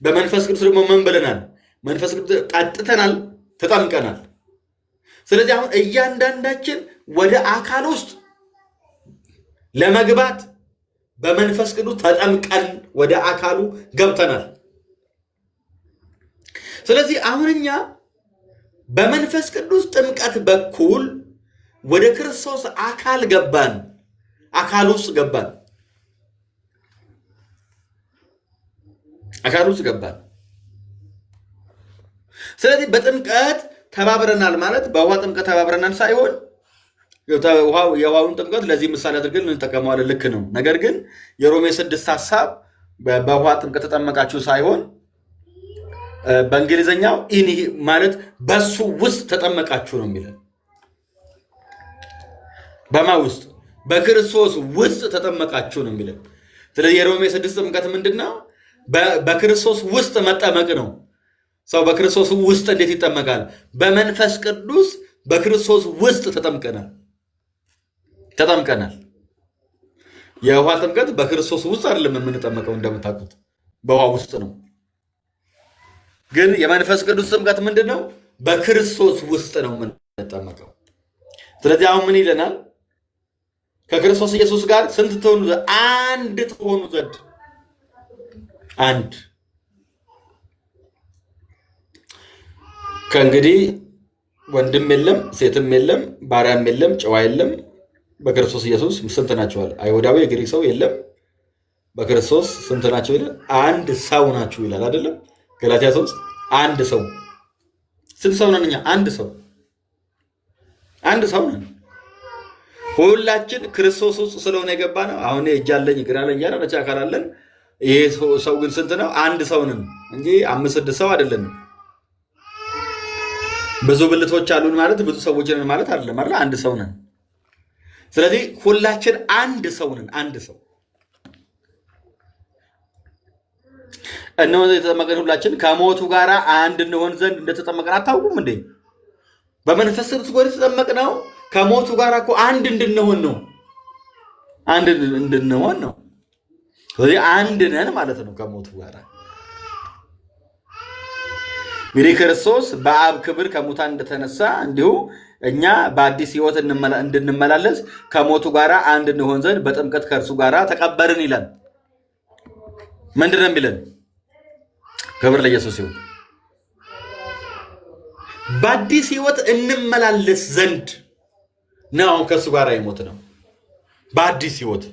በመንፈስ ቅዱስ ደግሞ ምን ብለናል? መንፈስ ቅዱስ ጠጥተናል፣ ተጠምቀናል። ስለዚህ አሁን እያንዳንዳችን ወደ አካል ውስጥ ለመግባት በመንፈስ ቅዱስ ተጠምቀን ወደ አካሉ ገብተናል። ስለዚህ አሁን እኛ በመንፈስ ቅዱስ ጥምቀት በኩል ወደ ክርስቶስ አካል ገባን፣ አካል ውስጥ ገባን፣ አካል ውስጥ ገባን። ስለዚህ በጥምቀት ተባብረናል ማለት በውሃ ጥምቀት ተባብረናል ሳይሆን የውሃውን ጥምቀት ለዚህ ምሳሌ አድርገን እንጠቀመዋለን። ልክ ነው። ነገር ግን የሮሜ 6 ሀሳብ በውሃ ጥምቀት ተጠመቃችሁ ሳይሆን በእንግሊዝኛው in ማለት በሱ ውስጥ ተጠመቃችሁ ነው የሚለን። በማ ውስጥ? በክርስቶስ ውስጥ ተጠመቃችሁ ነው የሚለን። ስለዚህ የሮሜ 6 ጥምቀት ምንድን ነው? በክርስቶስ ውስጥ መጠመቅ ነው። ሰው በክርስቶስ ውስጥ እንዴት ይጠመቃል? በመንፈስ ቅዱስ በክርስቶስ ውስጥ ተጠምቀናል ተጠምቀናል። የውሃ ጥምቀት በክርስቶስ ውስጥ አይደለም የምንጠመቀው፣ እንደምታውቁት በውሃ ውስጥ ነው። ግን የመንፈስ ቅዱስ ጥምቀት ምንድን ነው? በክርስቶስ ውስጥ ነው የምንጠመቀው። ስለዚህ አሁን ምን ይለናል? ከክርስቶስ ኢየሱስ ጋር ስንት ትሆኑ ዘንድ? አንድ ትሆኑ ዘንድ። አንድ። ከእንግዲህ ወንድም የለም፣ ሴትም የለም፣ ባሪያም የለም፣ ጨዋ የለም። በክርስቶስ ኢየሱስ ስንት ናችኋል? አይሁዳዊ የግሪክ ሰው የለም። በክርስቶስ ስንት ናቸው ይላል? አንድ ሰው ናችሁ ይላል አይደለም? ገላትያ 3 አንድ ሰው። ስንት ሰው ነን እኛ? አንድ ሰው። አንድ ሰው ነን። ሁላችን ክርስቶስ ውስጥ ስለሆነ የገባ ነው። አሁን እጅ አለኝ እግር አለኝ እያለ መቼ አካል አለን። ይሄ ሰው ግን ስንት ነው? አንድ ሰው ነን እንጂ 5 6 ሰው አይደለንም። ብዙ ብልቶች አሉን ማለት ብዙ ሰዎች ነን ማለት አይደለም አይደል? አንድ ሰው ነን። ስለዚህ ሁላችን አንድ ሰው ነን። አንድ ሰው። እነሆ የተጠመቅን ሁላችን ከሞቱ ጋር አንድ እንሆን ዘንድ እንደተጠመቅን አታውቁም እንዴ? በመንፈስ ቅዱስ ጎን የተጠመቅነው ከሞቱ ጋር እኮ አንድ እንድንሆን ነው። አንድ እንድንሆን ነው። ስለዚህ አንድ ነን ማለት ነው ከሞቱ ጋር። እንግዲህ ክርስቶስ በአብ ክብር ከሙታን እንደተነሳ እንዲሁ እኛ በአዲስ ሕይወት እንድንመላለስ ከሞቱ ጋር አንድ እንሆን ዘንድ በጥምቀት ከእርሱ ጋር ተቀበርን ይላል። ምንድን ነው የሚለን? ክብር ለኢየሱስ ይሁን። በአዲስ ሕይወት እንመላለስ ዘንድ ነው ከእሱ ጋር የሞት ነው። በአዲስ ሕይወት።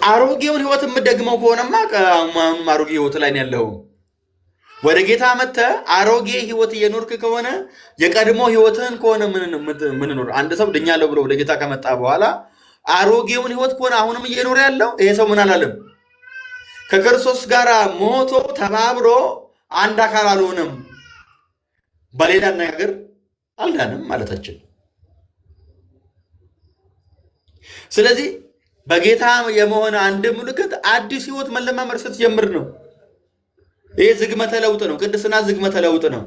አሮጌውን ሕይወት የምደግመው ከሆነማ አሁንም አሮጌ ሕይወት ላይ ነው ያለው። ወደ ጌታ መጥተህ አሮጌ ሕይወት እየኖርክ ከሆነ የቀድሞ ሕይወትህን ከሆነ ምንኖር፣ አንድ ሰው ድኛለሁ ብሎ ወደ ጌታ ከመጣ በኋላ አሮጌውን ሕይወት ከሆነ አሁንም እየኖረ ያለው ይሄ ሰው ምን አላለም? ከክርስቶስ ጋር ሞቶ ተባብሮ አንድ አካል አልሆነም። በሌላ አነጋገር አልዳንም ማለታችን። ስለዚህ በጌታ የመሆን አንድ ምልክት አዲስ ሕይወት መለማመድ ስትጀምር ነው። ይሄ ዝግመተ ለውጥ ነው። ቅድስና ዝግመተ ለውጥ ነው።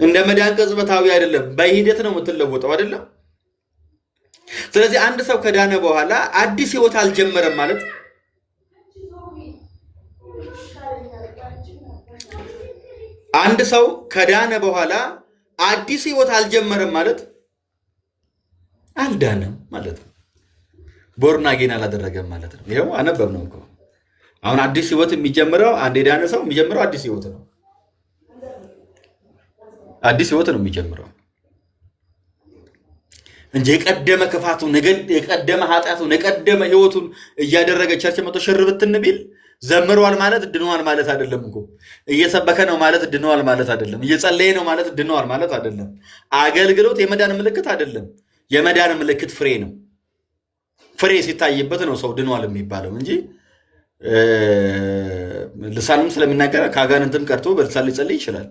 እንደ መዳን ቅጽበታዊ አይደለም። በሂደት ነው የምትለወጠው አይደለም። ስለዚህ አንድ ሰው ከዳነ በኋላ አዲስ ሕይወት አልጀመረም ማለት፣ አንድ ሰው ከዳነ በኋላ አዲስ ሕይወት አልጀመረም ማለት አልዳነም ማለት ነው። Born again አላደረገም ማለት ነው። ይኸው አነበብነው እኮ። አሁን አዲስ ሕይወት የሚጀምረው አንድ የዳነ ሰው የሚጀምረው አዲስ ሕይወት ነው። አዲስ ሕይወት ነው የሚጀምረው እንጂ የቀደመ ክፋቱን፣ የቀደመ ኃጢአቱን፣ የቀደመ ሕይወቱን እያደረገ church መጥቶ ሽር ብትን ቢል ዘምሯል ማለት ድነዋል ማለት አይደለም እኮ። እየሰበከ ነው ማለት ድነዋል ማለት አይደለም። እየጸለየ ነው ማለት ድነዋል ማለት አይደለም። አገልግሎት የመዳን ምልክት አይደለም። የመዳን ምልክት ፍሬ ነው። ፍሬ ሲታይበት ነው ሰው ድኗል የሚባለው እንጂ ልሳንም ስለሚናገር ከአጋንንትም ቀርቶ በልሳን ሊጸልይ ይችላል።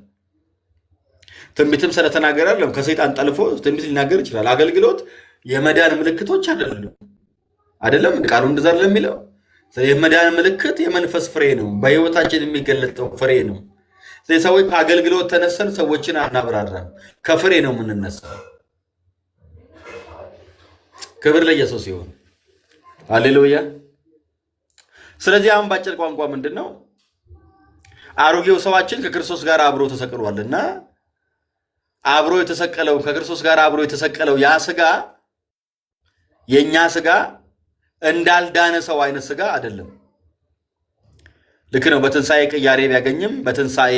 ትንቢትም ስለተናገረ አይደለም ከሰይጣን ጠልፎ ትንቢት ሊናገር ይችላል። አገልግሎት የመዳን ምልክቶች አይደለም። አይደለም ቃሉ እንደዛ አይደለም የሚለው። የመዳን ምልክት የመንፈስ ፍሬ ነው። በህይወታችን የሚገለጠው ፍሬ ነው። ስለዚህ ሰዎች ከአገልግሎት ተነሰን ሰዎችን አናብራራም። ከፍሬ ነው የምንነሳው። ክብር ለኢየሱስ ይሁን። ሃሌሉያ። ስለዚህ አሁን ባጭር ቋንቋ ምንድን ነው? አሮጌው ሰዋችን ከክርስቶስ ጋር አብሮ ተሰቅሏልና አብሮ የተሰቀለው ከክርስቶስ ጋር አብሮ የተሰቀለው ያ ስጋ የኛ ስጋ እንዳልዳነ ሰው አይነት ስጋ አይደለም። ልክ ነው። በትንሣኤ ቅያሬ ቢያገኝም በትንሣኤ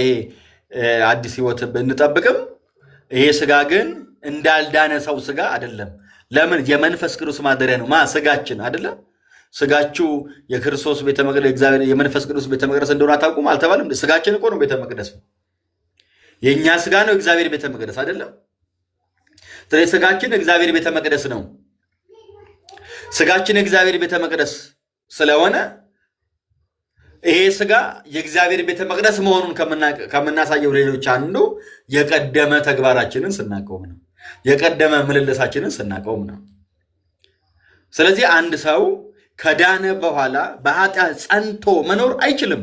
አዲስ ሕይወት ብንጠብቅም ይሄ ስጋ ግን እንዳልዳነ ሰው ስጋ አይደለም። ለምን? የመንፈስ ቅዱስ ማደሪያ ነው። ማ ስጋችን አይደለም። ስጋችሁ የክርስቶስ ቤተ መቅደስ እግዚአብሔር የመንፈስ ቅዱስ ቤተ መቅደስ እንደሆነ አታውቁም አልተባለም? ስጋችን እኮ ነው ቤተ መቅደስ። የእኛ ስጋ ነው እግዚአብሔር ቤተ መቅደስ አይደለም። ስለዚህ ስጋችን እግዚአብሔር ቤተ መቅደስ ነው። ስጋችን የእግዚአብሔር ቤተ መቅደስ ስለሆነ ይሄ ስጋ የእግዚአብሔር ቤተ መቅደስ መሆኑን ከምናሳየው ሌሎች አንዱ የቀደመ ተግባራችንን ስናቆም ነው። የቀደመ ምልልሳችንን ስናቆም ነው። ስለዚህ አንድ ሰው ከዳነ በኋላ በኃጢአት ጸንቶ መኖር አይችልም።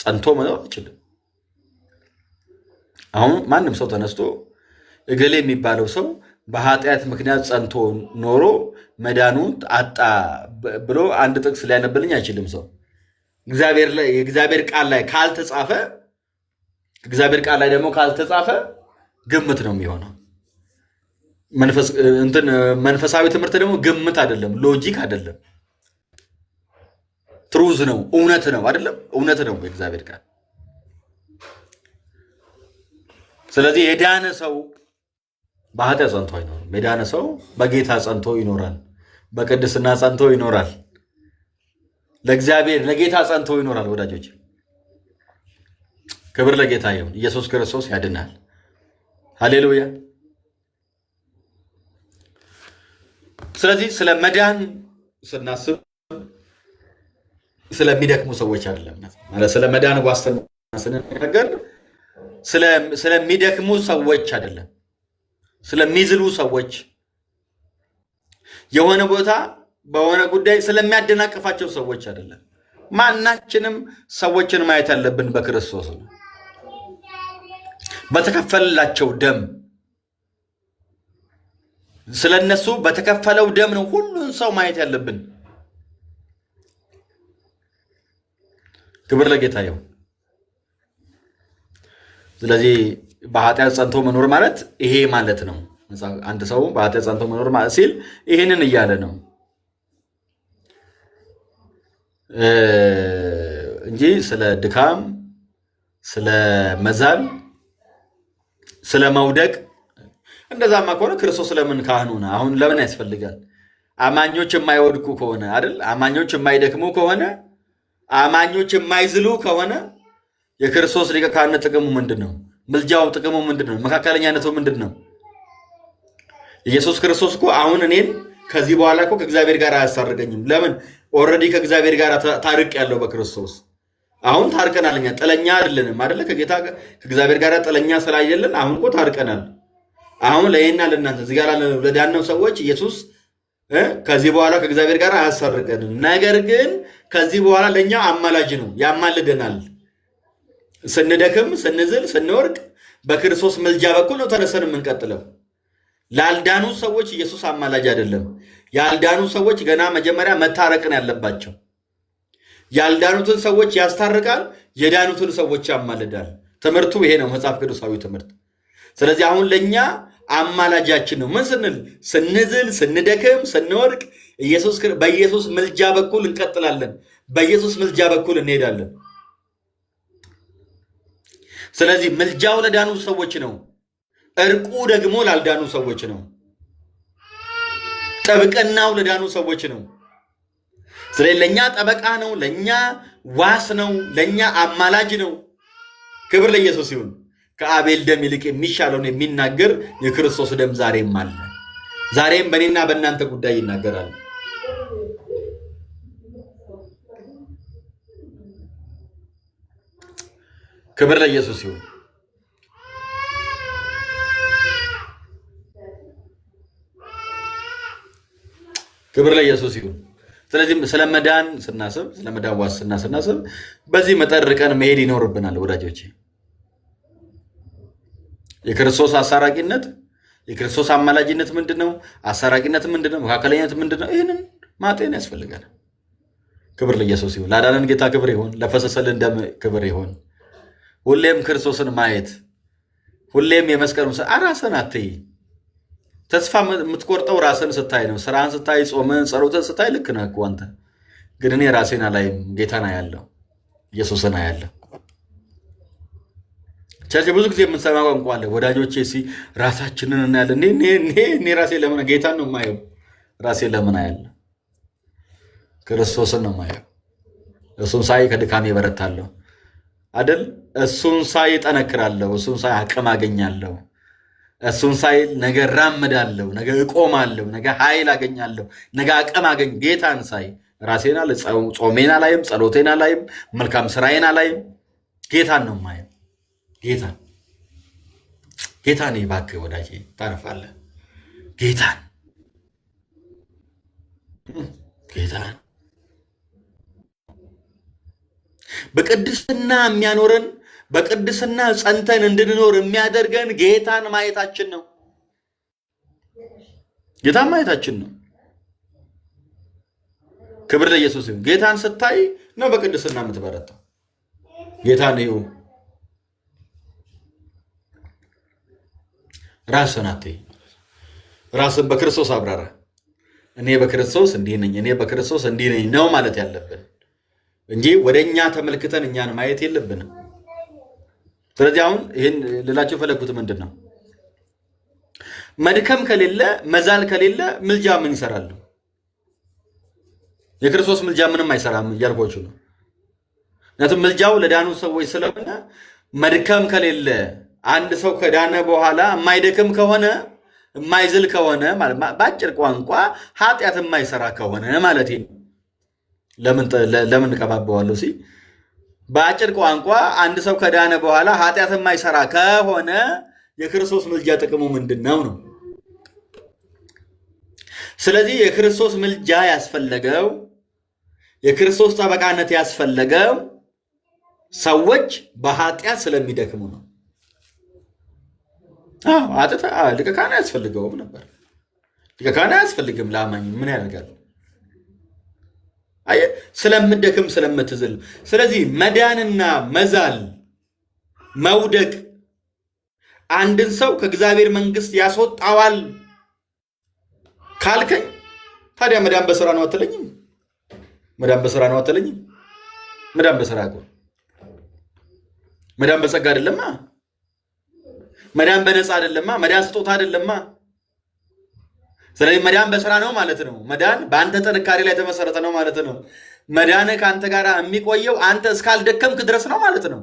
ጸንቶ መኖር አይችልም። አሁን ማንም ሰው ተነስቶ እገሌ የሚባለው ሰው በኃጢአት ምክንያት ጸንቶ ኖሮ መዳኑ አጣ ብሎ አንድ ጥቅስ ሊያነብልኝ አይችልም። ሰው የእግዚአብሔር ቃል ላይ ካልተጻፈ፣ እግዚአብሔር ቃል ላይ ደግሞ ካልተጻፈ ግምት ነው የሚሆነው። መንፈሳዊ ትምህርት ደግሞ ግምት አይደለም፣ logic አይደለም፣ truth ነው፣ እውነት ነው። አይደለም፣ እውነት ነው የእግዚአብሔር ቃል። ስለዚህ የዳነ ሰው በኃጢአት ጸንቶ አይኖርም። የዳነ ሰው በጌታ ጸንቶ ይኖራል፣ በቅድስና ጸንቶ ይኖራል፣ ለእግዚአብሔር ለጌታ ጸንቶ ይኖራል። ወዳጆች፣ ክብር ለጌታ ይሁን። ኢየሱስ ክርስቶስ ያድናል። ሃሌሉያ። ስለዚህ ስለ መዳን ስናስብ ስለሚደክሙ ሰዎች አይደለም። ማለት ስለ መዳን ዋስትና ስንነገር ስለሚደክሙ ሰዎች አይደለም፣ ስለሚዝሉ ሰዎች፣ የሆነ ቦታ በሆነ ጉዳይ ስለሚያደናቅፋቸው ሰዎች አይደለም። ማናችንም ሰዎችን ማየት ያለብን በክርስቶስ ነው፣ በተከፈለላቸው ደም፣ ስለነሱ በተከፈለው ደም ነው ሁሉን ሰው ማየት ያለብን። ክብር ለጌታ ይሁን። ስለዚህ በኃጢአት ጸንቶ መኖር ማለት ይሄ ማለት ነው። አንድ ሰው በኃጢአት ጸንቶ መኖር ማለት ሲል ይሄንን እያለ ነው እንጂ ስለ ድካም፣ ስለ መዛል፣ ስለ መውደቅ፣ እንደዛማ ከሆነ ክርስቶስ ለምን ካህን ሆነ? አሁን ለምን ያስፈልጋል? አማኞች የማይወድቁ ከሆነ አይደል? አማኞች የማይደክሙ ከሆነ፣ አማኞች የማይዝሉ ከሆነ የክርስቶስ ሊቀ ካህንነት ጥቅሙ ምንድን ነው? ምልጃው ጥቅሙ ምንድን ነው? መካከለኛነቱ ምንድን ነው? ኢየሱስ ክርስቶስ እኮ አሁን እኔን ከዚህ በኋላ እኮ ከእግዚአብሔር ጋር አያስታርቀኝም። ለምን? Already ከእግዚአብሔር ጋር ታርቄያለሁ በክርስቶስ። አሁን ታርቀናል። እኛ ጥለኛ አይደለንም አይደለ? ከጌታ ከእግዚአብሔር ጋር ጥለኛ ስላይደለን አሁን እኮ ታርቀናል። አሁን ለእኔና ለእናንተ እዚህ ጋር ለዳነው ሰዎች ኢየሱስ ከዚህ በኋላ ከእግዚአብሔር ጋር አያስታርቀንም። ነገር ግን ከዚህ በኋላ ለእኛ አማላጅ ነው፣ ያማልደናል። ስንደክም፣ ስንዝል፣ ስንወድቅ በክርስቶስ ምልጃ በኩል ነው ተነሰን የምንቀጥለው። ላልዳኑ ሰዎች ኢየሱስ አማላጅ አይደለም። ያልዳኑ ሰዎች ገና መጀመሪያ መታረቅን ያለባቸው። ያልዳኑትን ሰዎች ያስታርቃል፣ የዳኑትን ሰዎች ያማልዳል። ትምህርቱ ይሄ ነው፣ መጽሐፍ ቅዱሳዊ ትምህርት። ስለዚህ አሁን ለእኛ አማላጃችን ነው። ምን ስንል? ስንዝል፣ ስንደክም፣ ስንወድቅ በኢየሱስ ምልጃ በኩል እንቀጥላለን። በኢየሱስ ምልጃ በኩል እንሄዳለን። ስለዚህ ምልጃው ለዳኑ ሰዎች ነው። እርቁ ደግሞ ላልዳኑ ሰዎች ነው። ጥብቅናው ለዳኑ ሰዎች ነው። ስለዚህ ለእኛ ጠበቃ ነው፣ ለእኛ ዋስ ነው፣ ለእኛ አማላጅ ነው። ክብር ለኢየሱስ ይሁን። ከአቤል ደም ይልቅ የሚሻለውን የሚናገር የክርስቶስ ደም ዛሬም አለ። ዛሬም በእኔና በእናንተ ጉዳይ ይናገራል። ክብር ለኢየሱስ ይሁን። ክብር ለኢየሱስ ይሁን። ስለዚህ ስለ መዳን ስናስብ፣ ስለ መዳን ዋስትና ስናስብ በዚህ መጠን ርቀን መሄድ ይኖርብናል ወዳጆቼ። የክርስቶስ አሳራቂነት፣ የክርስቶስ አማላጅነት ምንድን ነው? አሳራቂነት ምንድን ነው? መካከለኛነት ምንድን ነው? ይህንን ማጤን ያስፈልጋል። ክብር ለኢየሱስ ይሁን። ላዳነን ጌታ ክብር ይሁን። ለፈሰሰልን ደም ክብር ይሁን። ሁሌም ክርስቶስን ማየት፣ ሁሌም የመስቀሉን ራስን አትይ። ተስፋ የምትቆርጠው ራስን ስታይ ነው። ስራህን ስታይ፣ ጾምን፣ ጸሎትን ስታይ ልክ ነህ እኮ አንተ። ግን እኔ ራሴን አላይም፣ ጌታን አያለሁ፣ ኢየሱስን አያለሁ። Church ብዙ ጊዜ የምንሰማ ቋንቋ አለ። ወዳጆቼ ሲ ራሳችንን እናያለን። እኔ ራሴ ለምን ጌታን ነው የማየው? ራሴ ለምን አያለሁ? ክርስቶስን ነው የማየው። እሱን ሳይ ከድካሜ እበረታለሁ አይደል? እሱን ሳይ እጠነክራለሁ። እሱን ሳይ አቅም አገኛለሁ። እሱን ሳይ ነገ እራምዳለሁ፣ ነገ እቆማለሁ፣ ነገ ኃይል አገኛለሁ፣ ነገ አቅም አገኝ። ጌታን ሳይ ራሴን አለ ጾሜን አላይም፣ ጸሎቴን አላይም፣ መልካም ስራዬን አላይም። ጌታን ነው የማየው። ጌታን ጌታን እባክህ ወዳጄ ታረፋለህ። ጌታን ጌታን በቅድስና የሚያኖረን በቅድስና ጸንተን እንድንኖር የሚያደርገን ጌታን ማየታችን ነው። ጌታን ማየታችን ነው። ክብር ለኢየሱስ ይሁን። ጌታን ስታይ ነው በቅድስና የምትበረታው። ጌታን እዩ። ራስን አትይ። ራስን በክርስቶስ አብራራ። እኔ በክርስቶስ እንዲህ ነኝ፣ እኔ በክርስቶስ እንዲህ ነኝ ነው ማለት ያለብን እንጂ ወደ እኛ ተመልክተን እኛን ማየት የለብንም። ስለዚህ አሁን ይህን ልላቸው የፈለግኩት ምንድን ነው? መድከም ከሌለ መዛል ከሌለ ምልጃ ምን ይሰራል? የክርስቶስ ምልጃ ምንም አይሰራም እያልኳችሁ ነው። ምክንያቱም ምልጃው ለዳኑ ሰዎች ስለሆነ መድከም ከሌለ አንድ ሰው ከዳነ በኋላ የማይደክም ከሆነ የማይዝል ከሆነ በአጭር ቋንቋ ኃጢአት የማይሰራ ከሆነ ማለት ነው። ለምን እቀባበዋለሁ? ሲ በአጭር ቋንቋ አንድ ሰው ከዳነ በኋላ ኃጢአት የማይሰራ ከሆነ የክርስቶስ ምልጃ ጥቅሙ ምንድን ነው ነው? ስለዚህ የክርስቶስ ምልጃ ያስፈለገው የክርስቶስ ጠበቃነት ያስፈለገው ሰዎች በኃጢአት ስለሚደክሙ ነው። አዎ ሊቀ ካህን አያስፈልገውም ነበር። ሊቀ ካህን አያስፈልግም ለአማኝ ምን ያደርጋል? አየህ፣ ስለምደክም ስለምትዝል። ስለዚህ መዳንና መዛል መውደቅ አንድን ሰው ከእግዚአብሔር መንግሥት ያስወጣዋል ካልከኝ ታዲያ መዳን በስራ ነው አትለኝም? መዳን በስራ ነው አትለኝም? መዳን በስራ እኮ መዳን በጸጋ አይደለማ። መዳን በነፃ አይደለማ። መዳን ስጦታ አይደለማ። ስለዚህ መዳን በስራ ነው ማለት ነው። መዳን በአንተ ጥንካሬ ላይ የተመሰረተ ነው ማለት ነው። መዳን ከአንተ ጋር የሚቆየው አንተ እስካልደከምክ ድረስ ነው ማለት ነው።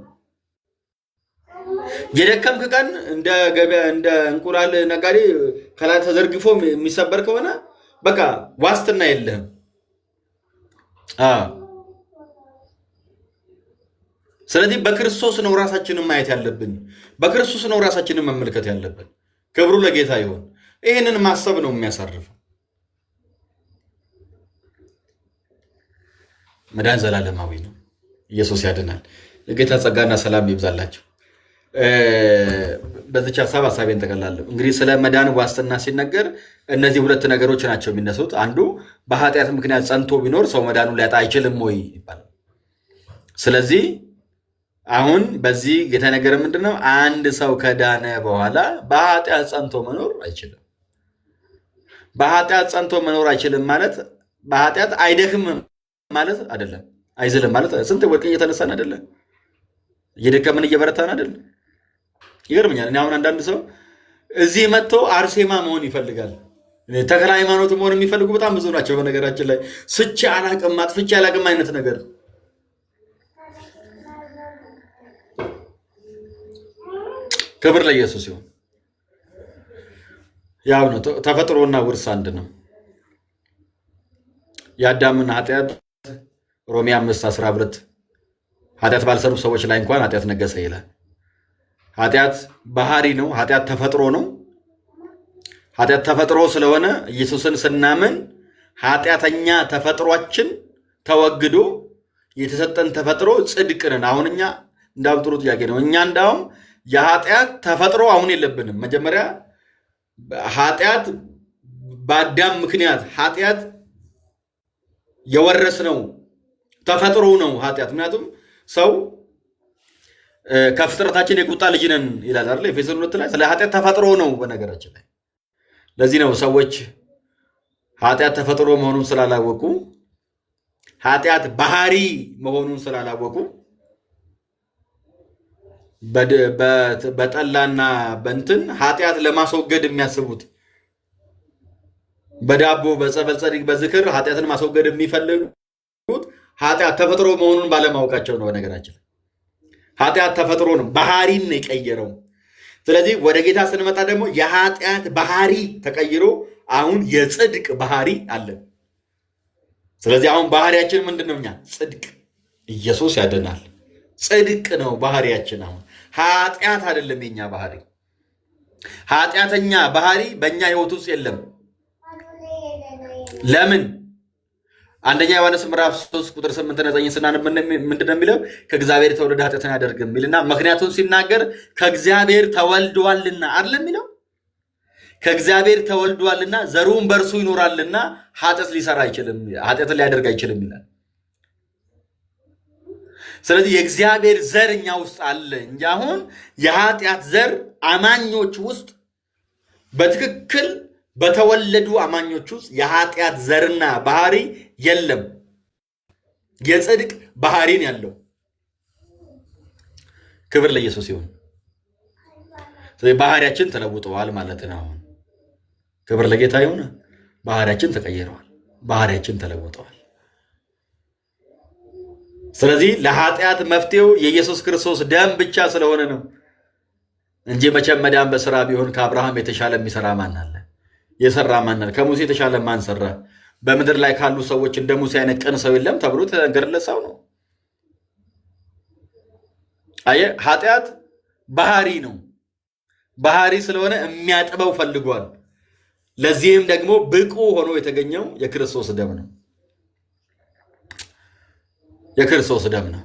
የደከምክ ቀን እንደ ገበያ እንደ እንቁላል ነጋዴ ከላይ ተዘርግፎ የሚሰበር ከሆነ በቃ ዋስትና የለህም። ስለዚህ በክርስቶስ ነው ራሳችንን ማየት ያለብን። በክርስቶስ ነው ራሳችንን መመልከት ያለብን። ክብሩ ለጌታ ይሁን። ይህንን ማሰብ ነው የሚያሳርፈው። መዳን ዘላለማዊ ነው። ኢየሱስ ያድናል። የጌታ ጸጋና ሰላም ይብዛላቸው። በዚች ሀሳብ ሀሳቤን ጠቀላለሁ። እንግዲህ ስለ መዳን ዋስትና ሲነገር እነዚህ ሁለት ነገሮች ናቸው የሚነሱት። አንዱ በኃጢአት ምክንያት ጸንቶ ቢኖር ሰው መዳኑን ሊያጣ አይችልም ወይ ይባላል። ስለዚህ አሁን በዚህ የተነገረ ምንድን ነው? አንድ ሰው ከዳነ በኋላ በኃጢአት ጸንቶ መኖር አይችልም። በኃጢአት ጸንቶ መኖር አይችልም ማለት በኃጢአት አይደክምም ማለት አይደለም። አይዝልም ማለት ስንት ወድቀን እየተነሳን አይደለም? እየደከምን እየበረታን አይደለም? ይገርመኛል። እኔ አሁን አንዳንድ ሰው እዚህ መጥቶ አርሴማ መሆን ይፈልጋል። ተክለ ሃይማኖት መሆን የሚፈልጉ በጣም ብዙ ናቸው። በነገራችን ላይ ስቼ አላቅም አጥፍቼ አላቅም አይነት ነገር ክብር ለኢየሱስ ይሁን። ያው ነው ተፈጥሮና ውርስ አንድ ነው። የአዳምን ኃጢአት ሮሜ 5:12 ኃጢአት ባልሰሩ ሰዎች ላይ እንኳን ኃጢአት ነገሰ ይላል። ኃጢአት ባህሪ ነው። ኃጢአት ተፈጥሮ ነው። ኃጢአት ተፈጥሮ ስለሆነ ኢየሱስን ስናምን ኃጢአተኛ ተፈጥሯችን ተወግዶ የተሰጠን ተፈጥሮ ጽድቅ ነን። አሁን እኛ እንዳውም ጥሩ ጥያቄ ነው። እኛ እንዳውም የኃጢአት ተፈጥሮ አሁን የለብንም። መጀመሪያ ኃጢአት በአዳም ምክንያት ኃጢአት የወረስነው ተፈጥሮ ነው ኃጢአት። ምክንያቱም ሰው ከፍጥረታችን የቁጣ ልጅ ነን ይላል አይደል? ኤፌሶን 2 ላይ ስለ ኃጢአት ተፈጥሮ ነው። በነገራችን ላይ ለዚህ ነው ሰዎች ኃጢአት ተፈጥሮ መሆኑን ስላላወቁ፣ ኃጢአት ባህሪ መሆኑን ስላላወቁ በጠላና በእንትን ኃጢአት ለማስወገድ የሚያስቡት፣ በዳቦ በጸበል ጸዲቅ በዝክር ኃጢአትን ማስወገድ የሚፈልጉት ኃጢአት ተፈጥሮ መሆኑን ባለማወቃቸው ነው። በነገራችን ኃጢአት ተፈጥሮ ነው፣ ባህሪን ነው የቀየረው። ስለዚህ ወደ ጌታ ስንመጣ ደግሞ የኃጢአት ባህሪ ተቀይሮ አሁን የጽድቅ ባህሪ አለን። ስለዚህ አሁን ባህሪያችን ምንድን ነው? እኛ ጽድቅ፣ ኢየሱስ ያድናል። ጽድቅ ነው ባህሪያችን። አሁን ኃጢአት አይደለም የኛ ባህሪ። ኃጢአተኛ ባህሪ በእኛ ሕይወት ውስጥ የለም። ለምን? አንደኛ ዮሐንስ ምዕራፍ 3 ቁጥር 8 እና 9 ስናነብ ምንድን ነው የሚለው? ከእግዚአብሔር የተወለደ ኃጢአትን አያደርግም የሚልና ምክንያቱን ሲናገር ከእግዚአብሔር ተወልዷልና አይደለም የሚለው? ከእግዚአብሔር ተወልዷልና ዘሩም በእርሱ ይኖራልና ኃጢአት ሊሰራ አይችልም፣ ኃጢአትን ሊያደርግ አይችልም ይላል። ስለዚህ የእግዚአብሔር ዘር እኛ ውስጥ አለ እንጂ አሁን የኃጢአት ዘር አማኞች ውስጥ፣ በትክክል በተወለዱ አማኞች ውስጥ የኃጢአት ዘርና ባህሪ የለም። የጽድቅ ባህሪን ያለው። ክብር ለኢየሱስ ይሁን። ስለዚህ ባህሪያችን ተለውጠዋል ማለት ነው። አሁን ክብር ለጌታ ይሁን። ባህሪያችን ተቀይረዋል። ባህሪያችን ተለውጠዋል። ስለዚህ ለኃጢአት መፍትሄው የኢየሱስ ክርስቶስ ደም ብቻ ስለሆነ ነው እንጂ መቼም መዳን በስራ ቢሆን ከአብርሃም የተሻለ የሚሰራ ማን አለ? የሰራ ማን አለ? ከሙሴ የተሻለ ማን ሰራ? በምድር ላይ ካሉ ሰዎች እንደ ሙሴ አይነት ቅን ሰው የለም ተብሎ ተነገረለት ሰው ነው። አየህ፣ ኃጢአት ባህሪ ነው። ባህሪ ስለሆነ የሚያጥበው ፈልጓል። ለዚህም ደግሞ ብቁ ሆኖ የተገኘው የክርስቶስ ደም ነው። የክርስቶስ ደም ነው።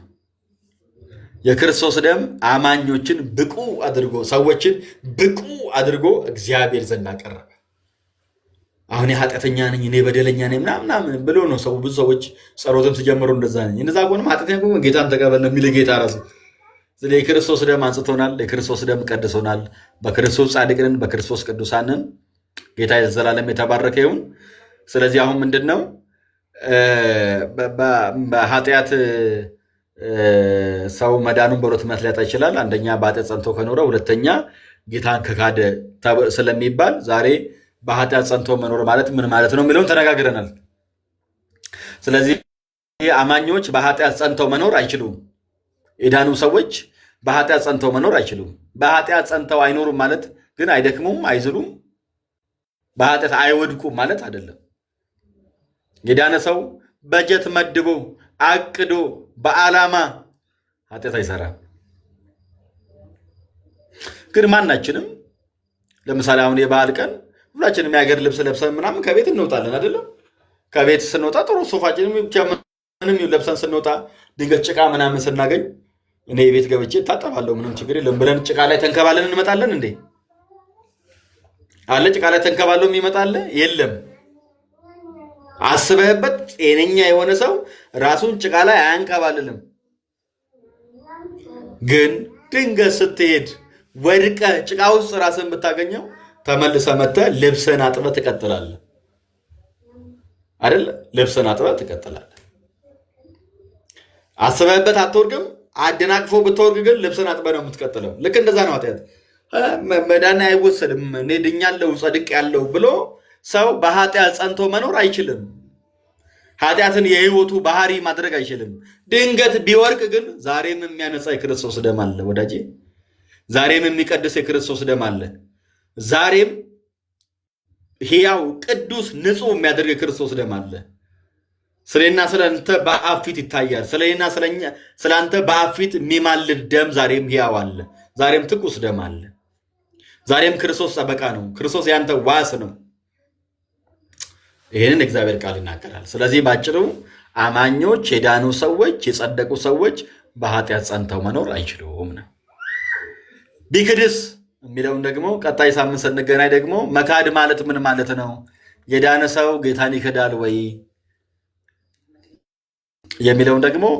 የክርስቶስ ደም አማኞችን ብቁ አድርጎ፣ ሰዎችን ብቁ አድርጎ እግዚአብሔር ዘንድ አቀረበ። አሁን ኃጢአተኛ ነኝ፣ እኔ በደለኛ ነኝ ምናምን ምናምን ብሎ ነው ሰው። ብዙ ሰዎች ጸሎትም ሲጀምሩ እንደዛ ነኝ። እንደዛ ከሆነም ኃጢአተኛ ከሆነ ጌታን ተቀበል ነው የሚል ጌታ ራሱ። ስለዚህ የክርስቶስ ደም አንጽቶናል። የክርስቶስ ደም ቀድሶናል። በክርስቶስ ጻድቅ ነን፣ በክርስቶስ ቅዱሳን ነን። ጌታ የዘላለም የተባረከ ይሁን። ስለዚህ አሁን ምንድን ነው፣ በኃጢአት ሰው መዳኑን በሁለት ምክንያት ሊያጣ ይችላል። አንደኛ በኃጢአት ጸንቶ ከኖረ፣ ሁለተኛ ጌታን ከካደ ስለሚባል ዛሬ በኃጢአት ጸንቶ መኖር ማለት ምን ማለት ነው የሚለውን ተነጋግረናል። ስለዚህ አማኞች በኃጢአት ጸንተው መኖር አይችሉም። የዳኑ ሰዎች በኃጢአት ጸንተው መኖር አይችሉም። በኃጢአት ጸንተው አይኖሩም ማለት ግን አይደክሙም፣ አይዝሉም፣ በኃጢአት አይወድቁም ማለት አይደለም። የዳነ ሰው በጀት መድቦ፣ አቅዶ፣ በዓላማ ኃጢአት አይሰራም። ግን ማናችንም ለምሳሌ አሁን የበዓል ቀን ሁላችንም የሀገር ልብስ ለብሰን ምናምን ከቤት እንወጣለን አይደለም? ከቤት ስንወጣ ጥሩ ሱፋችንም ብቻ ምንም ለብሰን ስንወጣ ድንገት ጭቃ ምናምን ስናገኝ እኔ የቤት ገብቼ እታጠባለሁ፣ ምንም ችግር የለም ብለን ጭቃ ላይ ተንከባለን እንመጣለን እንዴ? አለ ጭቃ ላይ ተንከባለው የሚመጣ አለ? የለም። አስበህበት ጤነኛ የሆነ ሰው ራሱን ጭቃ ላይ አያንከባልልም። ግን ድንገት ስትሄድ ወድቀህ ጭቃ ውስጥ ራስን ብታገኘው ተመልሰህ መጥተህ ልብስህን አጥበህ ትቀጥላለህ አይደለ? ልብስህን አጥበህ ትቀጥላለህ። አስበህበት አትወድቅም። አደናቅፎ ብትወድቅ ግን ልብስህን አጥበህ ነው የምትቀጥለው። ልክ እንደዛ ነው ኃጢአት። መዳን አይወሰድም። እኔ ድኛለሁ ጸድቄያለሁ ብሎ ሰው በኃጢአት ጸንቶ መኖር አይችልም። ኃጢአትን የህይወቱ ባህሪ ማድረግ አይችልም። ድንገት ቢወድቅ ግን ዛሬም የሚያነጻ የክርስቶስ ደም አለ ወዳጄ። ዛሬም የሚቀድስ የክርስቶስ ደም አለ። ዛሬም ሕያው፣ ቅዱስ፣ ንጹሕ የሚያደርግ የክርስቶስ ደም አለ። ስለእኔና ስለአንተ በአብ ፊት ይታያል። ስለእኔና ስለአንተ በአብ ፊት የሚማልድ ደም ዛሬም ሕያው አለ። ዛሬም ትኩስ ደም አለ። ዛሬም ክርስቶስ ጠበቃ ነው። ክርስቶስ ያንተ ዋስ ነው። ይህንን እግዚአብሔር ቃል ይናገራል። ስለዚህ ባጭሩ አማኞች፣ የዳኑ ሰዎች፣ የጸደቁ ሰዎች በኃጢአት ጸንተው መኖር አይችሉም ነው። ቢክድስ የሚለውን ደግሞ ቀጣይ ሳምንት ስንገናኝ ደግሞ መካድ ማለት ምን ማለት ነው? የዳነ ሰው ጌታን ይክዳል ወይ የሚለውን ደግሞ